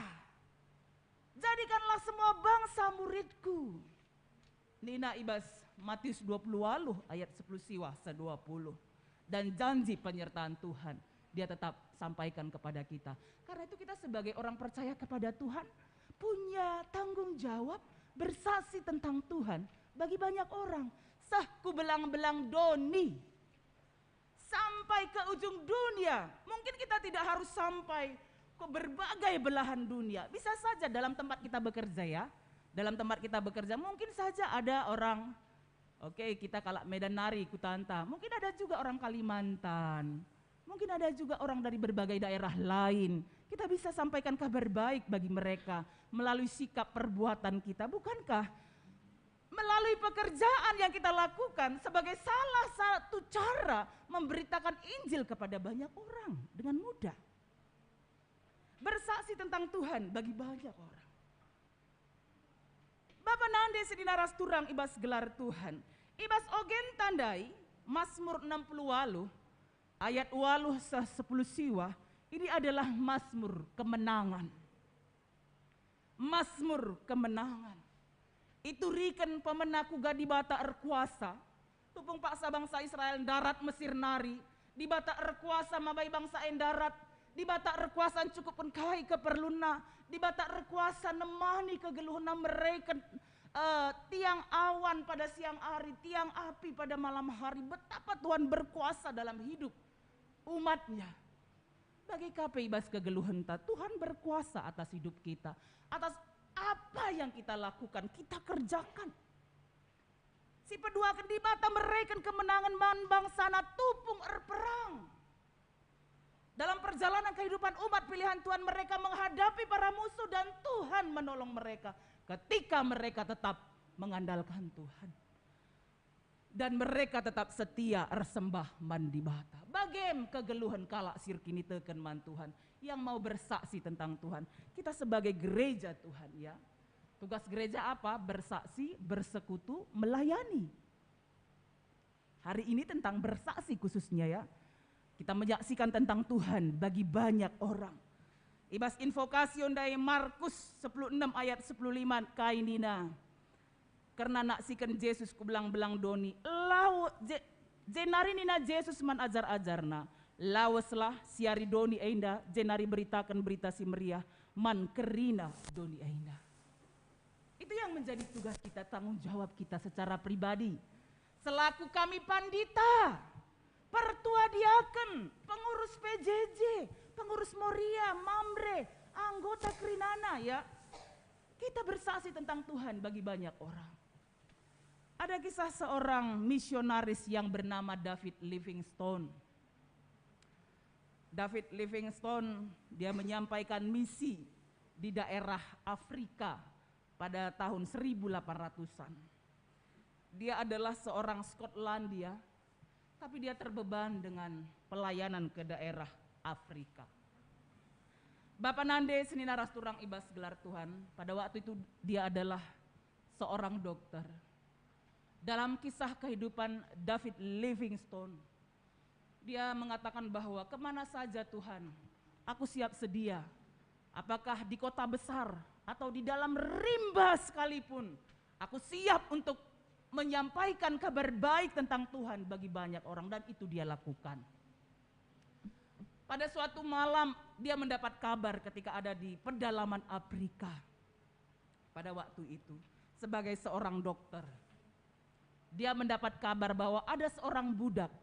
jadikanlah semua bangsa muridku. Nina i bas Matius dua puluh waluh ayat sepuluh siwah seh dua puluh. Dan janji penyertaan Tuhan, Dia tetap sampaikan kepada kita. Karena itu kita sebagai orang percaya kepada Tuhan punya tanggung jawab bersaksi tentang Tuhan bagi banyak orang. Seh ku belang-belang doni. Sampai ke ujung dunia. Mungkin kita tidak harus sampai ke berbagai belahan dunia. Bisa saja dalam tempat kita bekerja, ya. Dalam tempat kita bekerja, mungkin saja ada orang, oke, kita kalak Medan nari, kutanta. Mungkin ada juga orang Kalimantan. Mungkin ada juga orang dari berbagai daerah lain. Kita bisa sampaikan kabar baik bagi mereka melalui sikap perbuatan kita, bukankah? Melalui pekerjaan yang kita lakukan sebagai salah satu cara memberitakan Injil kepada banyak orang dengan mudah. Bersaksi tentang Tuhan bagi banyak orang. Bapa nande senina ras turang i bas gelar Tuhan. I bas ogen tandai Mazmur enam puluh waluh ayat waluh seh sepuluh siwah, ini adalah Mazmur kemenangan. Mazmur kemenangan. Ituriken pemena kuga Dibata erkuasa. Tupung paksa bangsa Israel ndarat Mesir nari, Dibata erkuasa mabai bangsa e ndarat. Dibata erkuasa ncukupken kai keperlunna. Dibata erkuasa nemani kegeluhenna mereken, eh, tiang awan pada siang hari, tiang api pada malam hari. Betapa Tuhan berkuasa dalam hidup umat-Nya. Bage ka pe i bas kegeluhenta, Tuhan berkuasa atas hidup kita, atas apa yang kita lakukan, kita kerjakan. Si peduaken Dibata mereken kemenangan man bangsaNa tupung erperang. Dalam perjalanan kehidupan umat pilihan Tuhan, mereka menghadapi para musuh dan Tuhan menolong mereka ketika mereka tetap mengandalkan Tuhan. Dan mereka tetap setia ersembah man Dibata. Bagem kegeluhen kalak si erkiniteken man Tuhan, yang mau bersaksi tentang Tuhan. Kita sebagai gereja Tuhan, ya. Tugas gereja apa? Bersaksi, bersekutu, melayani. Hari ini tentang bersaksi khususnya, ya. Kita menyaksikan tentang Tuhan bagi banyak orang. I bas invokasio ndai Markus sepuluh enam ayat sepuluh lima kai nina, kerna naksiken Jesus ku belang-belang doni, lau-, je-, jenari nina Jesus man ajar-ajarNa, "Laweslah, siari doni enda, jenari beritaken Berita Si Meriah man kerina doni enda." Itu yang menjadi tugas kita, tanggung jawab kita secara pribadi. Selaku kami pandita, pertua diaken, pengurus P J J, pengurus Moria, Mamre, anggota kerinana, ya. Kita bersaksi tentang Tuhan bagi banyak orang. Ada kisah seorang misionaris yang bernama David Livingstone. David Livingstone, dia menyampaikan misi di daerah Afrika pada tahun seribu delapan ratusan. Dia adalah seorang Skotlandia, tapi dia terbeban dengan pelayanan ke daerah Afrika. Bapa nande senina ras turang i bas gelar Tuhan, pada waktu itu dia adalah seorang dokter. Dalam kisah kehidupan David Livingstone, dia mengatakan bahwa, "Kemana saja, Tuhan, aku siap sedia. Apakah di kota besar atau di dalam rimba sekalipun, aku siap untuk menyampaikan kabar baik tentang Tuhan bagi banyak orang," dan itu dia lakukan. Pada suatu malam, dia mendapat kabar ketika ada di pedalaman Afrika. Pada waktu itu, sebagai seorang dokter, dia mendapat kabar bahwa ada seorang budak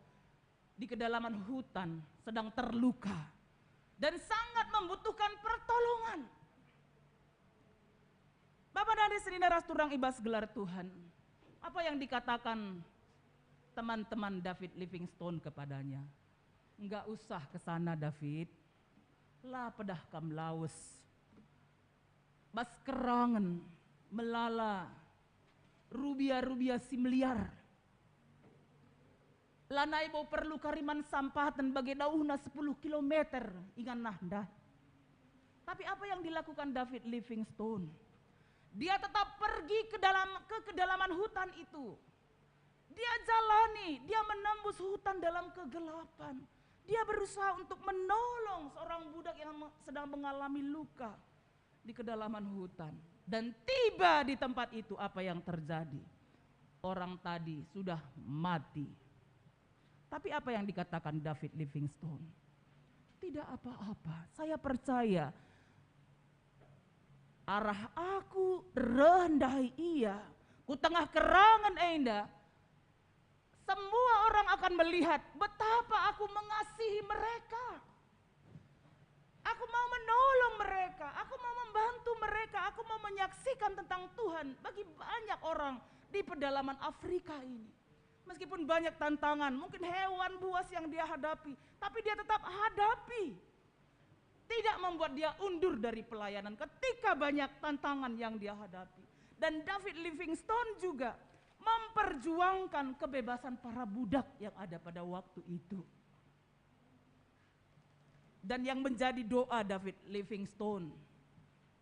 di kedalaman hutan sedang terluka dan sangat membutuhkan pertolongan. Bapa nande senina ras turang i bas gelar Tuhan, apa yang dikatakan teman-teman David Livingstone kepadanya? "Enggak usah ke sana, David. La pedah kam lawes. Bas kerangen melala rubia-rubia si meliar. Lanai bo perlu kari man sampaten bage dauhna sepuluh kilometer ingan nah ndai." Tapi apa yang dilakukan David Livingstone? Dia tetap pergi ke dalam, ke kedalaman hutan itu. Dia jalani, dia menembus hutan dalam kegelapan. Dia berusaha untuk menolong seorang budak yang me-, sedang mengalami luka di kedalaman hutan. Dan tiba di tempat itu, apa yang terjadi? Orang tadi sudah mati. Tapi apa yang dikatakan David Livingstone? "Tidak apa-apa, saya percaya arah aku reh ndai ia, ku tengah kerangen enda, semua orang akan melihat betapa aku mengasihi mereka. Aku mau menolong mereka, aku mau membantu mereka, aku mau menyaksikan tentang Tuhan bagi banyak orang di pedalaman Afrika ini." Meskipun banyak tantangan, mungkin hewan buas yang dia hadapi, tapi dia tetap hadapi. Tidak membuat dia undur dari pelayanan ketika banyak tantangan yang dia hadapi. Dan David Livingstone juga memperjuangkan kebebasan para budak yang ada pada waktu itu. Dan yang menjadi doa David Livingstone,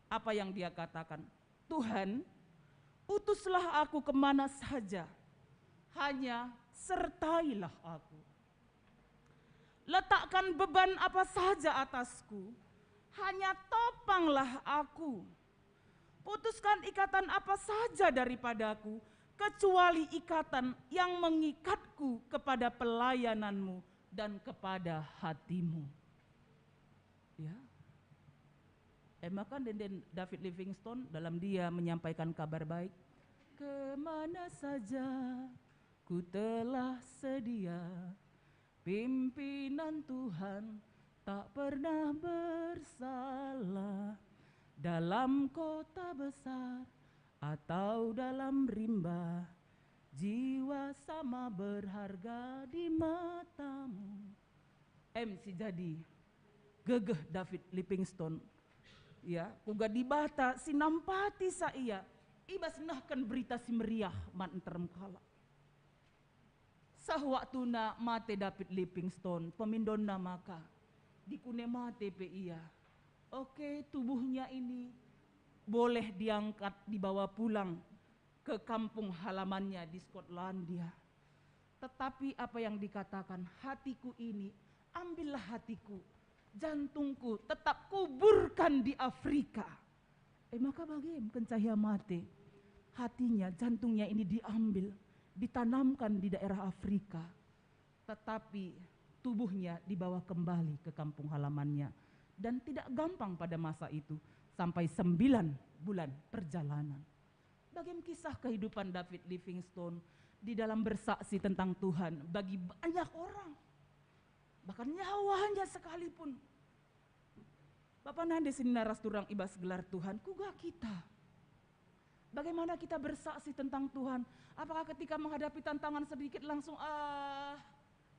apa yang dia katakan? "Tuhan, utuslah aku kemana saja, hanya sertailah aku. Letakkan beban apa saja atasku, hanya topanglah aku. Putuskan ikatan apa saja daripadaku, kecuali ikatan yang mengikatku kepada pelayananmu dan kepada hatimu." Ya. Emaka ende David Livingstone dalam dia menyampaikan kabar baik, "Kemana saja ku telah sedia, pimpinan Tuhan tak pernah bersalah. Dalam kota besar atau dalam rimba, jiwa sama berharga di matamu." Em si jadi gegeh David Livingstone, ya, kuga Dibata si nampati sa ia i bas nehken Berita Si Meriah man nterem kalak. Seh waktuna mate David Livingstone, pemindonna maka dikune mate pe ia. Oke, tubuhnya ini boleh diangkat, dibawa pulang ke kampung halamannya di Skotlandia. Tetapi apa yang dikatakan, "Hatiku ini, ambillah hatiku, jantungku tetap kuburkan di Afrika." Emaka bage kenca ia mate, hatinya, jantungnya ini diambil, ditanamkan di daerah Afrika. Tetapi tubuhnya dibawa kembali ke kampung halamannya. Dan tidak gampang pada masa itu, sampai sembilan bulan perjalanan. Bage me kisah kehidupan David Livingstone di dalam bersaksi tentang Tuhan bagi banyak orang, bahkan nyawanya sekalipun. Bapa nande senina ras turang i bas gelar Tuhan, kuga kita? Bagaimana kita bersaksi tentang Tuhan? Apakah ketika menghadapi tantangan sedikit langsung, "Ah,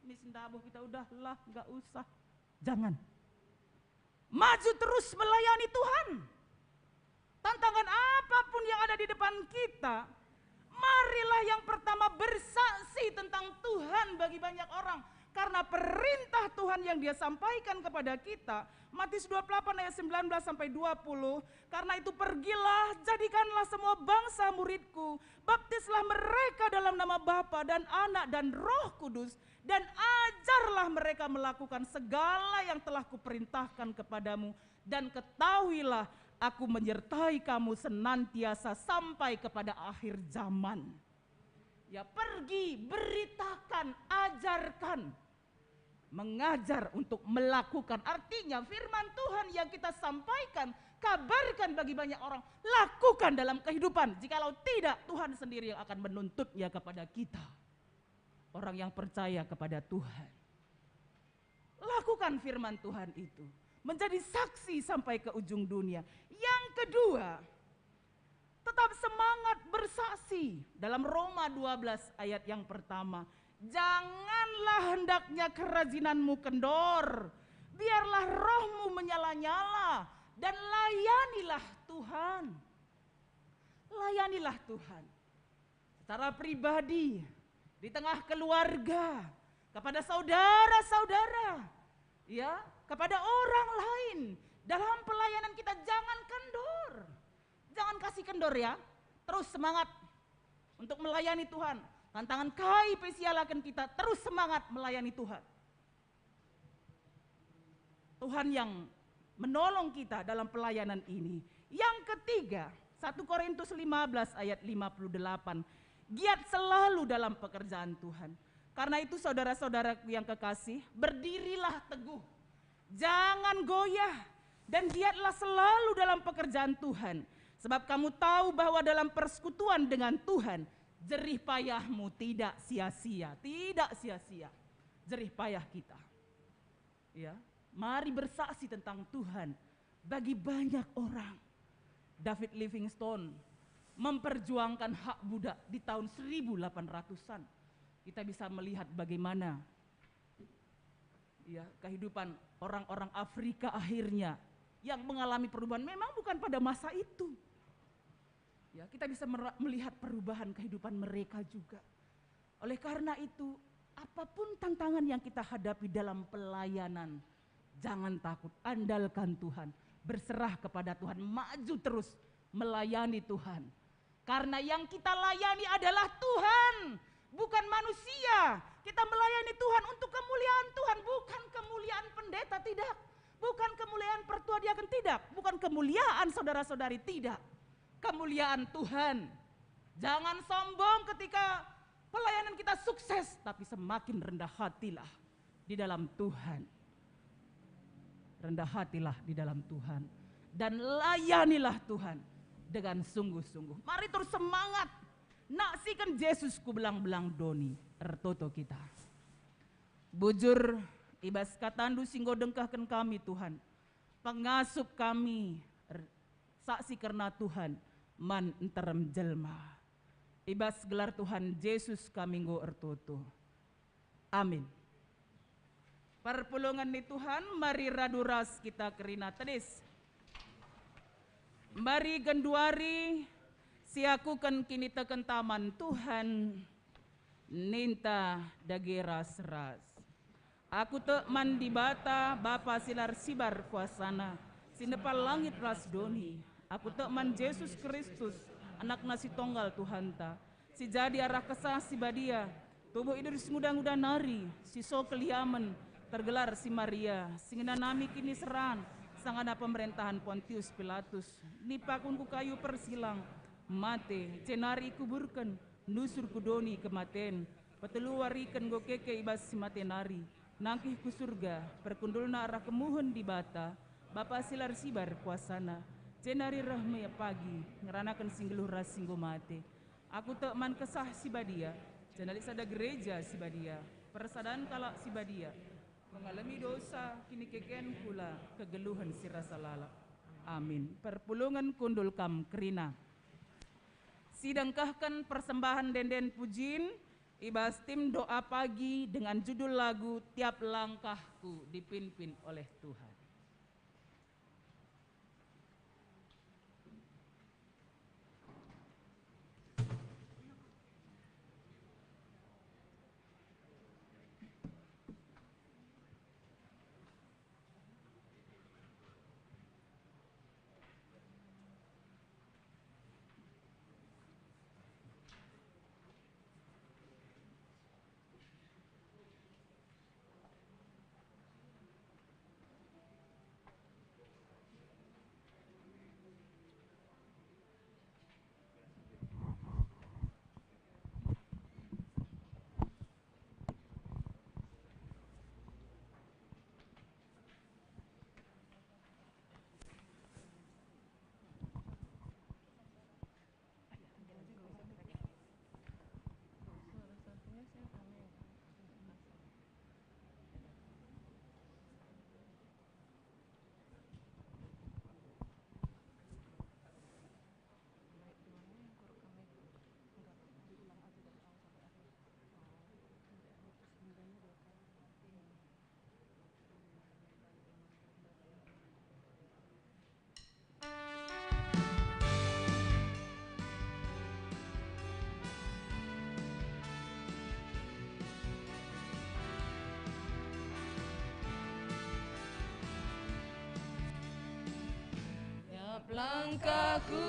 ini si ndabuh kita, udahlah, nggak usah"? Jangan. Maju terus melayani Tuhan. Tantangan apapun yang ada di depan kita, marilah yang pertama bersaksi tentang Tuhan bagi banyak orang. Karena perintah Tuhan yang Dia sampaikan kepada kita, Matius dua puluh delapan ayat sembilan belas sampai dua puluh, "Karena itu pergilah, jadikanlah semua bangsa muridku, baptislah mereka dalam nama Bapa dan Anak dan Roh Kudus, dan ajarlah mereka melakukan segala yang telah Kuperintahkan kepadamu, dan ketahuilah, Aku menyertai kamu senantiasa sampai kepada akhir zaman." Ya, pergi, beritakan, ajarkan. Mengajar untuk melakukan. Artinya, firman Tuhan yang kita sampaikan, kabarkan bagi banyak orang, lakukan dalam kehidupan. Jikalau tidak, Tuhan sendiri yang akan menuntutnya kepada kita. Orang yang percaya kepada Tuhan, lakukan firman Tuhan itu, menjadi saksi sampai ke ujung dunia. Yang kedua, tetap semangat bersaksi. Dalam Roma dua belas ayat yang pertama, "Janganlah hendaknya kerajinanmu kendor, biarlah rohmu menyala-nyala, dan layanilah Tuhan." Layanilah Tuhan secara pribadi, di tengah keluarga, kepada saudara-saudara, ya, kepada orang lain. Dalam pelayanan kita, jangan kendor. Jangan kasih kendor, ya. Terus semangat untuk melayani Tuhan. Tantangan kai pe si ialaken kita, terus semangat melayani Tuhan. Tuhan yang menolong kita dalam pelayanan ini. Yang ketiga, satu Korintus lima belas ayat lima puluh delapan, "Giat selalu dalam pekerjaan Tuhan." Karena itu, saudara-saudaraku yang kekasih, berdirilah teguh, jangan goyah, dan giatlah selalu dalam pekerjaan Tuhan. Sebab kamu tahu bahwa dalam persekutuan dengan Tuhan, jerih payahmu tidak sia-sia, tidak sia-sia jerih payah kita. Ya, mari bersaksi tentang Tuhan bagi banyak orang. David Livingstone memperjuangkan hak budak di tahun seribu delapan ratusan. Kita bisa melihat bagaimana, ya, kehidupan orang-orang Afrika akhirnya yang mengalami perubahan. Memang bukan pada masa itu. Ya, kita bisa mera-, melihat perubahan kehidupan mereka juga. Oleh karena itu, apapun tantangan yang kita hadapi dalam pelayanan, jangan takut, andalkan Tuhan, berserah kepada Tuhan, maju terus melayani Tuhan. Karena yang kita layani adalah Tuhan, bukan manusia. Kita melayani Tuhan untuk kemuliaan Tuhan, bukan kemuliaan pendeta, tidak. Bukan kemuliaan pertua diaken, tidak. Bukan kemuliaan saudara-saudari, tidak. Kemuliaan Tuhan. Jangan sombong ketika pelayanan kita sukses, tapi semakin rendah hatilah di dalam Tuhan. Rendah hatilah di dalam Tuhan. Dan layanilah Tuhan dengan sungguh-sungguh. Mari terus semangat. Naksiken Jesus ku belang-belang doni. Ertoto kita. Bujur, i bas kataNdu si enggo dengkehken kami, Tuhan. Pengasup kami, er-, saksi kerna Tuhan man nterem jelma. I bas gelar Tuhan Jesus kami enggo ertoto. Amin. Perpulungen ni Tuhan, mari radu ras kita kerina tedis. Mari genduari siakuken kinitekenta man Tuhan, ninta dage ras-ras. Aku tek man Dibata, Bapa si la ersibar kuasaNa, si nepa langit ras doni. Aku tek man Jesus Kristus, AnakNa si Tonggal Tuhanta, si jadi arah Kesah Si Badia, tubuh i duri si nguda-nguda nari, si so keliamen, tergelar si Maria, si ngenanami kiniseran, sangana pemerentahen Pontius Pilatus, nipaken ku kayu persilang, mate, jenari ikuburken, nusur ku doni kematen, petelu wariken enggo keke i bas si mate nari, nangkih ku Surga, perkundulna arah kemuhen Dibata, Bapa si la ersibar kuasaNa, jenari reh me pagi, ngeranaken si nggeluh ras si enggo mate. Aku tek man Kesah Si Badia, janah lit sada Gereja Si Badia, persadan kalak si badia, pengalemi dosa, kinikeken kula, kegeluhen si rasa lalap. Amin. Perpulungen kundul kam kerina. Sidengkehken persembahen ende-enden pujin i bas tim doa pagi dengan judul lagu Tiap Langkahku Dipimpin Oleh Tuhan. Langkahku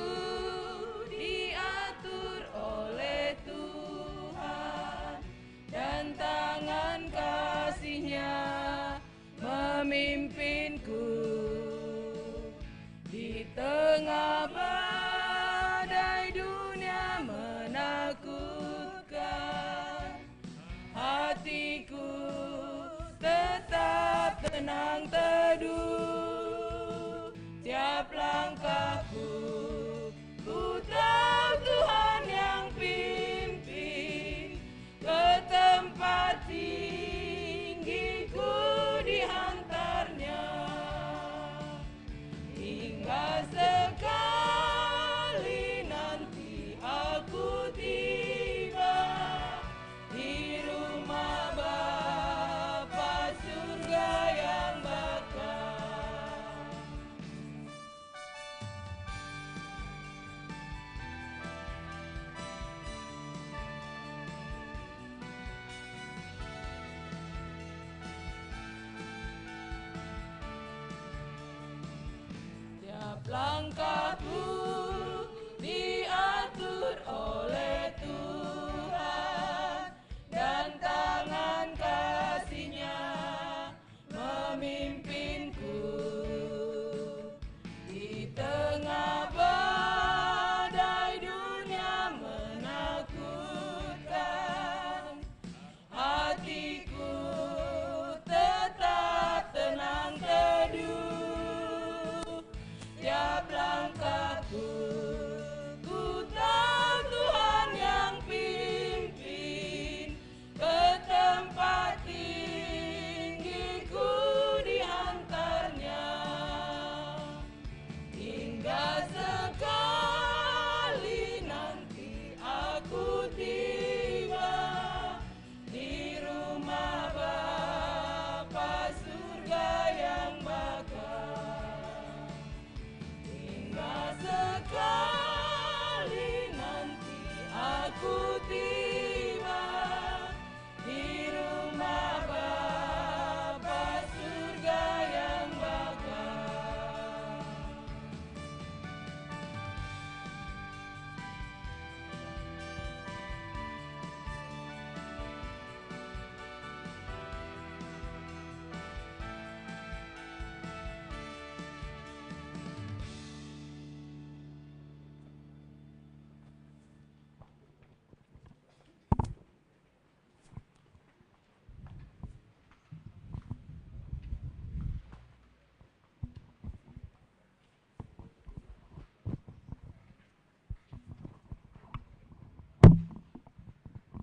diatur oleh Tuhan, dan tangan kasih-Nya memimpinku. Di tengah badai dunia menakutkan, hatiku tetap tenang teduh. Tiap langkahku ku Kutiba di rumah Bapa Surga yang baka.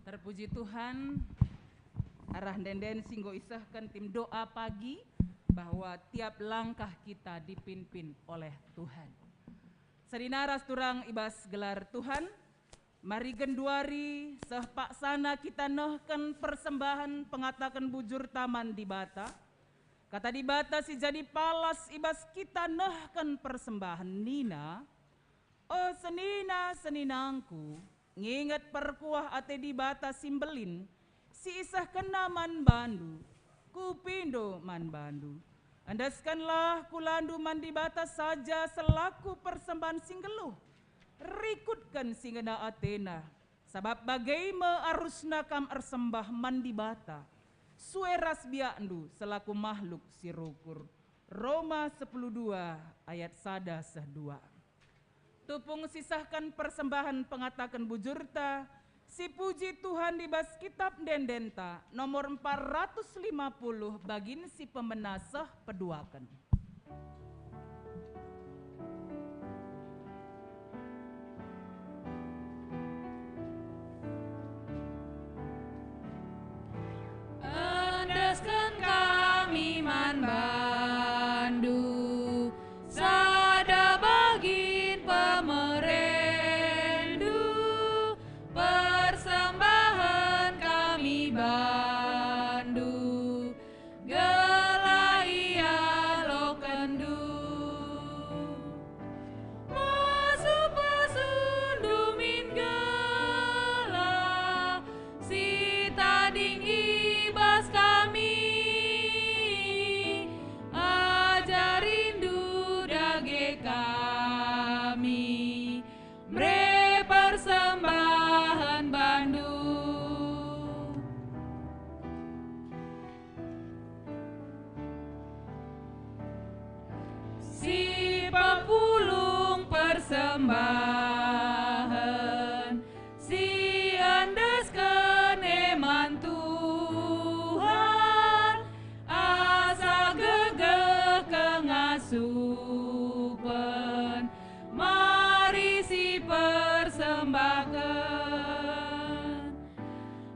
Terpuji Tuhan, arah ende-enden si enggo isehken tim doa pagi, bahwa tiap langkah kita dipimpin oleh Tuhan. Senina ras turang i bas gelar Tuhan, mari genduari seh paksana kita nehken persembahen pengataken bujurta man Dibata. Kata Dibata si jadi palas i bas kita nehken persembahen nina, "O senina-seninangku, nginget perkuah ate Dibata si mbelin, si isehkenNa man bandu, kupindo man bandu. Endeskenlah kulandu man Dibata saja selaku persembahen si nggeluh. Rikutken si ngena atena, sabap bage me arusna kam ersembah man Dibata, sue ras biakndu selaku mahluk si rukur." Roma sepuluh dua ayat sada seh dua. Tupung sisehken persembahen pengataken bujurta, sipuji Tuhan i bas Kitap Ende-endenta nomor empat ratus lima puluh, bagin si pemena seh peduaken. Endesken kami man bandu sada bagin pemerendu, persembahen kami bandu, gelah ialokenndu. Pasu-pasundu min gelah si tading i bas kami, ajarindu dage kami mere persembahen bandu. Si pepulung persembahen si endesken e man Tuhan, asa gegeh kengasupen, mari sipersembahken.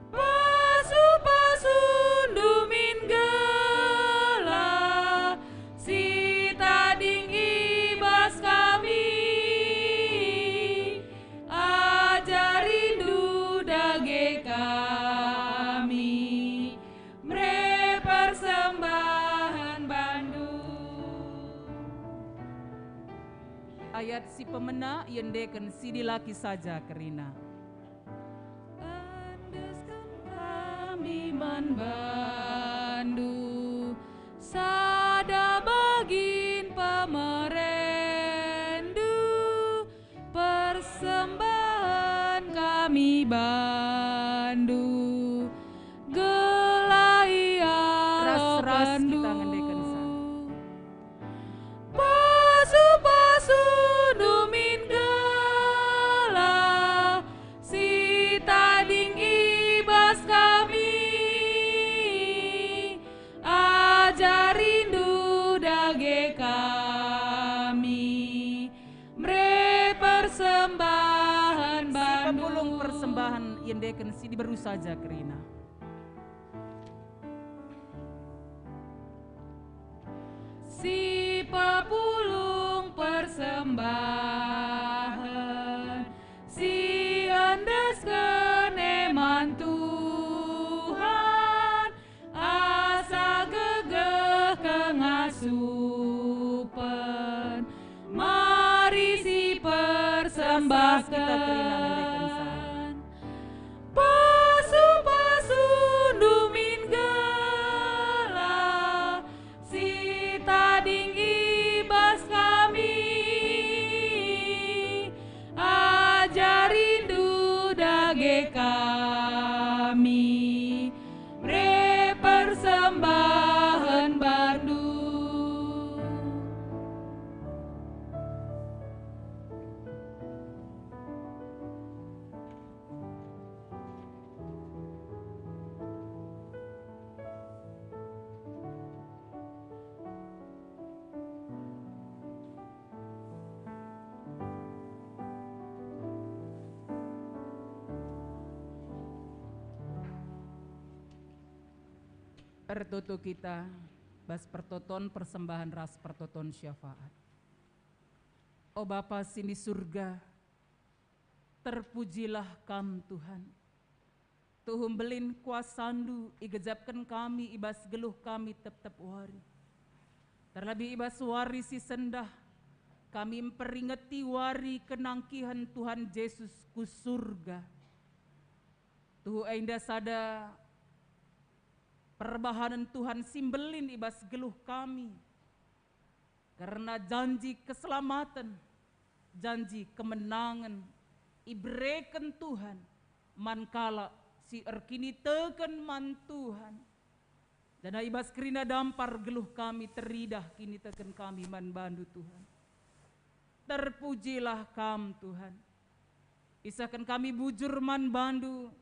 Pasu-pasundu min gelah si tading i bas kami, ajarindu dage kami mere persembahen bandu. Ayat si pemena iendeken si dilaki saja kerina. Endesken kami man bandu sada bagin pemerendu, persembahen kami bandu, gelah ialokenndu. Ras-ras kita ngendekensa. Pasu-pasundu min gelah si tading i bas kami, ajarindu dage kami mere persembahen bandu. Si pepulung persembahen iendeken si diberu saja kerina. Si pepulung persembahen si endesken e man Tuhan, asa gegeh kengasupen, mari sipersembahken. Ras-ras kita kerina ngendekensa. Bage kami, bere persembahen bandu. Ertoto kita bas pertoton persembahen ras pertoton syafaat. O Bapa si ni Surga, terpujilah Kam, Tuhan. Tuhu mbelin kuasaNdu igejapken kami i bas geluh kami tep-tep wari. Terlebih i bas wari si sendah, kami mperingeti wari kenangkihen Tuhan Jesus ku Surga. Tuhu enda sada perbahanen Tuhan si mbelin i bas geluh kami, kerna janji keselamaten, janji kemenangen ibereken Tuhan man kalak si erkiniteken man Tuhan. Janah i bas kerina dampar geluh kami teridah kiniteken kami man baNdu, Tuhan. Terpujilah Kam, Tuhan. Isehken kami bujur man baNdu,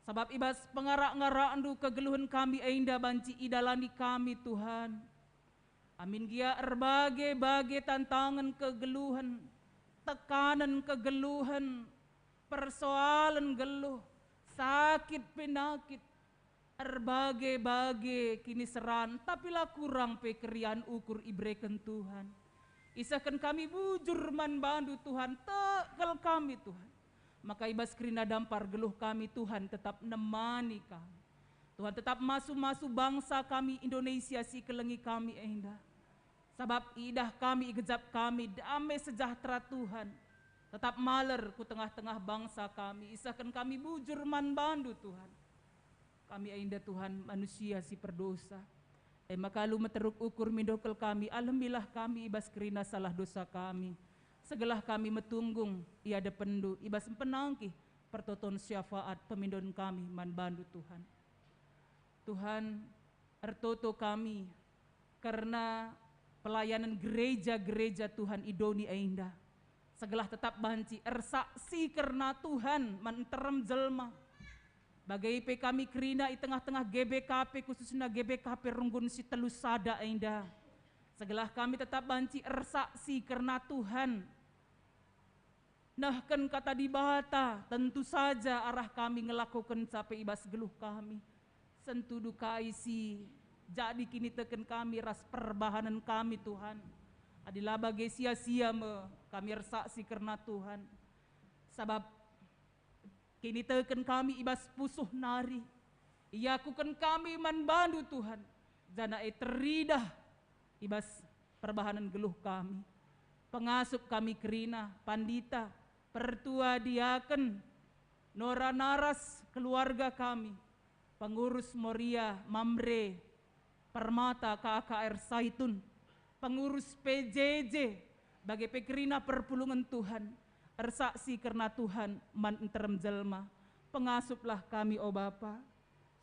sabap i bas pengarak-ngarakNdu kegeluhen kami enda banci idalani kami, Tuhan. Amin gia erbage-bage tantangen kegeluhen, tekanen kegeluhen, persoalen geluh, sakit penakit, erbage-bage kiniseran, tapi la kurang pe keriahen ukur ibereken Tuhan. Isehken kami bujur man baNdu, Tuhan, tek kal kami, Tuhan. Maka i bas kerina dampar geluh kami, Tuhan, tetap nemani kami. Tuhan, tetap masu-masu bangsa kami Indonesia si ikelengi kami enda. Sabap idah kami, igejap kami dame sejahtera Tuhan. Tetap maler ku tengah-tengah bangsa kami, isehken kami bujur man baNdu, Tuhan. Kami enda, Tuhan, manusia si perdosa. E maka alu meteruk ukur mindo kal kami, alemilah kami i bas kerina salah dosa kami. Segelah kami metunggung i adepenNdu, i bas mpenangkih pertoton syafaat pemindon kami man baNdu, Tuhan. Tuhan, ertoto kami kerna pelayanen gereja-gereja Tuhan i doni enda. Segelah tetap banci ersaksi kerna Tuhan man nterem jelma. Bage pe kami kerina i tengah-tengah G B K P, khususna G B K P Runggun si telu sada enda. Segelah kami tetap banci ersaksi kerna Tuhan. Nehken Kata Dibata, tentu saja arah kami ngelakokenca pe i bas geluh kami. Sentudu kai si jadi kiniteken kami ras perbahanen kami, Tuhan. Adi la bage sia-sia me kami ersaksi kerna Tuhan. Sabap kiniteken kami i bas pusuh nari, iakuken kami man baNdu, Tuhan, janah e teridah i bas perbahanen geluh kami. Pengasup kami kerina, pandita, pertua diaken, Nora Naras, keluarga kami, pengurus Moria, Mamre, Permata, K K R Saitun, pengurus P J J, bage pe kerina perpulungen Tuhan, ersaksi kerna Tuhan man nterem jelma. Pengasuplah kami, o Bapa,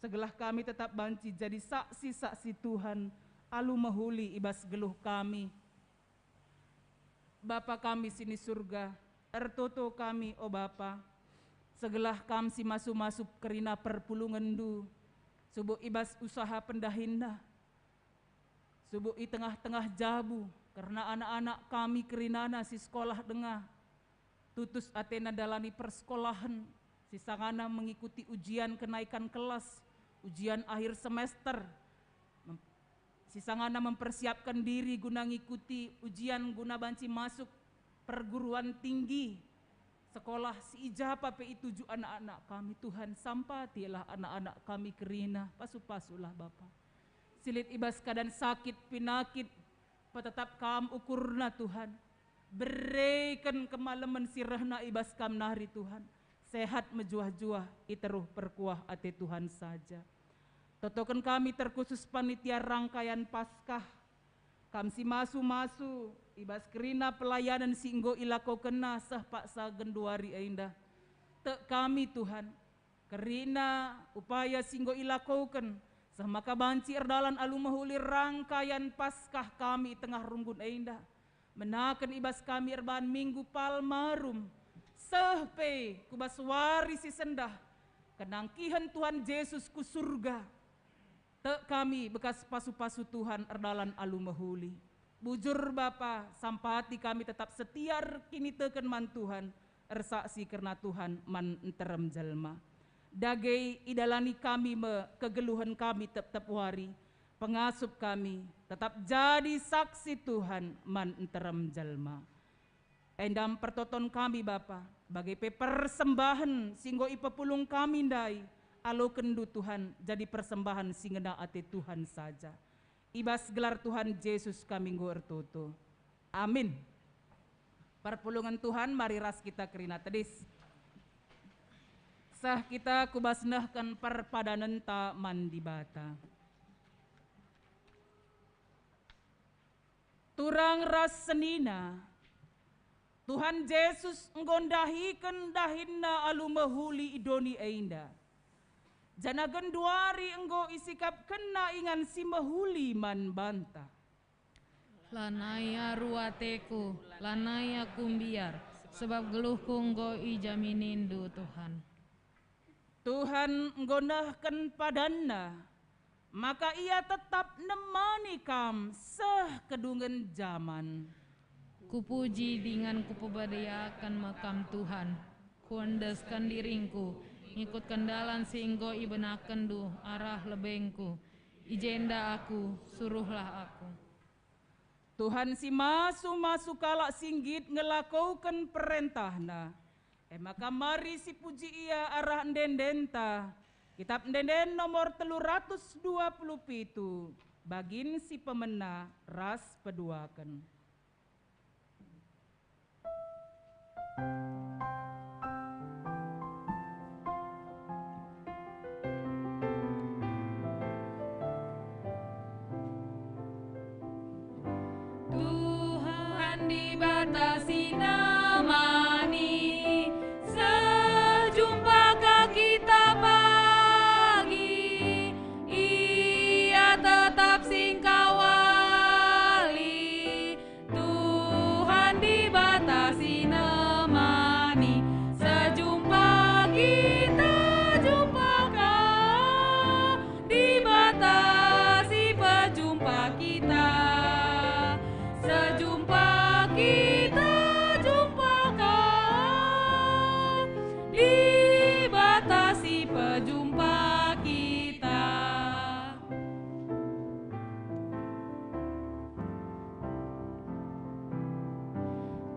segelah kami tetap banci jadi saksi-saksi Tuhan alu mehuli i bas geluh kami. Bapa kami si ni Surga, ertoto kami, o Bapa, segelah Kam si masu-masu kerina perpulungenNdu, subuk i bas usaha pendahinna, subuk i tengah-tengah jabu, kerna anak-anak kami kerinana si sekolah denga, tutus atena ndalani persekolahen, si sangana mengikuti ujian kenaikan kelas, ujian akhir semester, mem-, si sangana mempersiapkan diri guna ngikuti ujian guna banci masuk perguruan tinggi, sekolah si i ja pe ituju anak-anak kami. Tuhan, sampatilah anak-anak kami kerina, pasu-pasulah Bapa. Si lit i bas keadaan sakit, penakit, petetap Kam ukurna, Tuhan. Bereken kemalemen si rehna i bas Kam nari, Tuhan. Sehat mejuah-juah i teruh perkuah ate Tuhan saja. Totoken kami terkhusus panitia rangkaian Paskah. Kam si masu-masu i bas kerina pelayanen si enggo ilakokenna seh paksa genduari enda. Tek kami, Tuhan, kerina upaya si enggo ilakoken, seh maka banci erdalan alu mehuli rangkayan Paskah kami i tengah runggun enda. Menaken i bas kami erbahan Minggu Palmarum, seh pe ku bas wari si sendah, kenangkihen Tuhan Jesus ku Surga. Tek kami bekas pasu-pasu Tuhan erdalan alu mehuli. Bujur Bapa, sampati kami tetap setia erkiniteken man Tuhan, ersaksi kerna Tuhan man nterem jelma. Dage idalani kami me kegeluhen kami tep-tep wari, pengasup kami tetap jadi saksi Tuhan man nterem jelma. Enda me pertoton kami, Bapa, bage pe persembahen si enggo ipepulung kami ndai, alokenndu, Tuhan, jadi persembahen si ngena ate Tuhan saja. I bas gelar Tuhan Jesus kami enggo ertoto. Amin. Perpulungen Tuhan, mari ras kita kerina tedis. Seh kita ku bas nehken perpadanenta man Dibata. Turang ras senina, Tuhan Jesus enggo ndahiken dahinNa alu mehuli i doni enda, janah genduari enggo isikapkenNa ingan si mehuli man banta. Lanai aru ateku, lanai aku mbiar, sebab geluhku enggo ijaminindu, Tuhan. Tuhan enggo nehken padanNa, maka Ia tetap nemani kam seh kedungen jaman. Kupuji dingen kupebadiaken me Kam, Tuhan. Kuendesken diringku, ngikutken dalan si enggo ibenakenndu arah lebengku. I jenda aku, suruhlah aku. Tuhan si masu-masu kalak si nggit ngelakoken perentahNa. E maka mari sipuji Ia arah ende-endenta. Kitap Ende-enden nomor telu ratus dua puluh pitu, bagin si pemena ras peduaken. Tuhan Dibata si nemani, seh jumpa ka kita pagi, Ia tetap singkawali. Tuhan Dibata si nemani, seh jumpa kita jumpa ka. Dibata si pejumpa kita, seh jumpa kita jumpa ka. Dibata si pejumpa kita.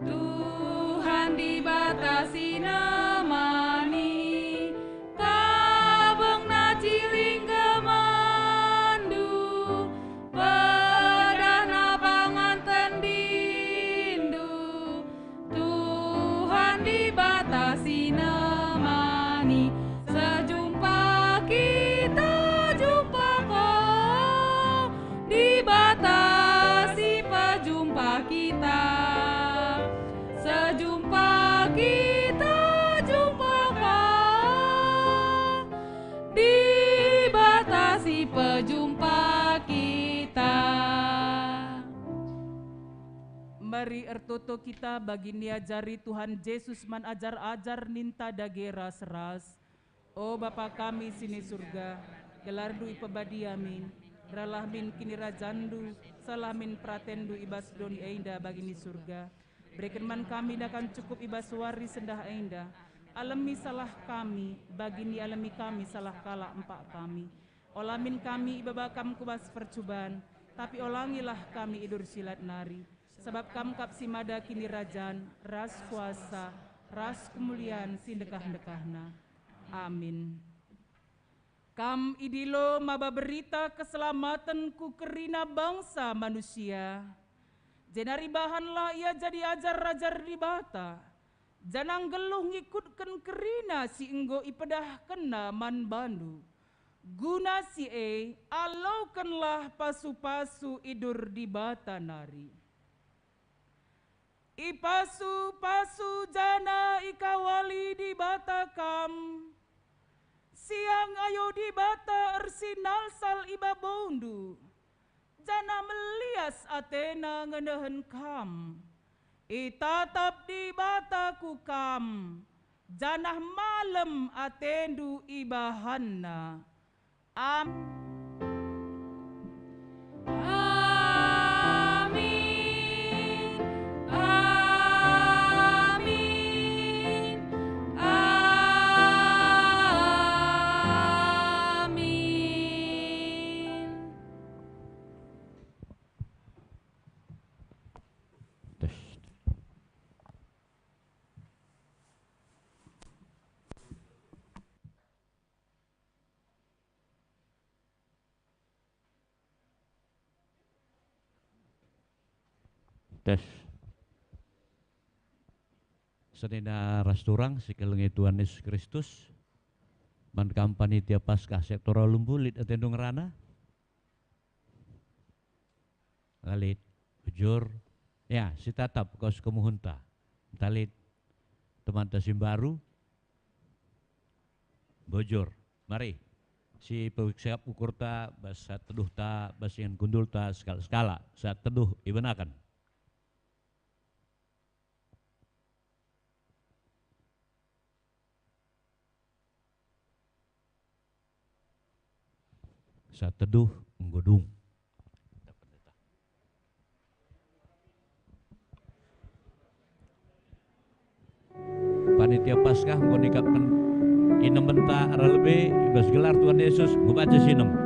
Tuhan Dibata si nemani, tabengna ciling gemandu, pedahna pangan tendindu, Tuhan Dibata si nemani, seh jumpa kita jumpa ka. Dibata si pejumpa kita, seh jumpa kita jumpa ka. Dibata si pejumpa kita. Mari ertoto kita bagi niajari Tuhan Jesus man ajar-ajar ninta dage ras-ras. O Bapa kami si ni Surga, gelarNdu ipebadia min, rehlah min kinirajanNdu, sehlah min peratenNdu i bas doni enda bagi ni Surga. Bereken man kami nakan cukup i bas wari sendah enda. Alemi salah kami, bagi nialemi kami salah kalak empak kami. Ola min kami ibaba Kam ku bas percuban, tapi olangilah kami i bas si jahat nari. Sabap Kam kap si mada kinirajan, ras kuasa, ras kemulian si ndekah-ndekahna. Amin. Kam idilo maba berita keselamaten ku kerina bangsa manusia, jenari bahanlah ia jadi ajar-ajar Dibata, janah nggeluh ngikutken kerina si enggo ipedahkenNa man bandu. Guna si e, alokenlah pasu-pasu idur Dibata nari. Ipasu-pasu janah ikawali Dibata kam. Siang ayo Dibata ersinalsal i babondu, janah melias ateNa ngenehen kam. Itatap Dibata ku kam, janah malem atendu ibahanNa. Am- Amin, amin, amin. Tes. Tes. Senina ras turang si ikelengi Tuhan Yesus Kristus, man kam panitia Paskah sektor Lumbu, lit atendu ngerana? La lit, bujur. Ya, sitatap kos kemuhunta. Ntalit temanta si mbaru. Bujur. Mari, sipesikap ukurta, bas saat teduhta, bas ingan kundulta, sekala-sekala, saat teduh ibenaken. Saat teduh enggo dung. Panitia Paskah enggo nikapken inementa arah lebe i bas gelar Tuhan Yesus, enggo banci sinem.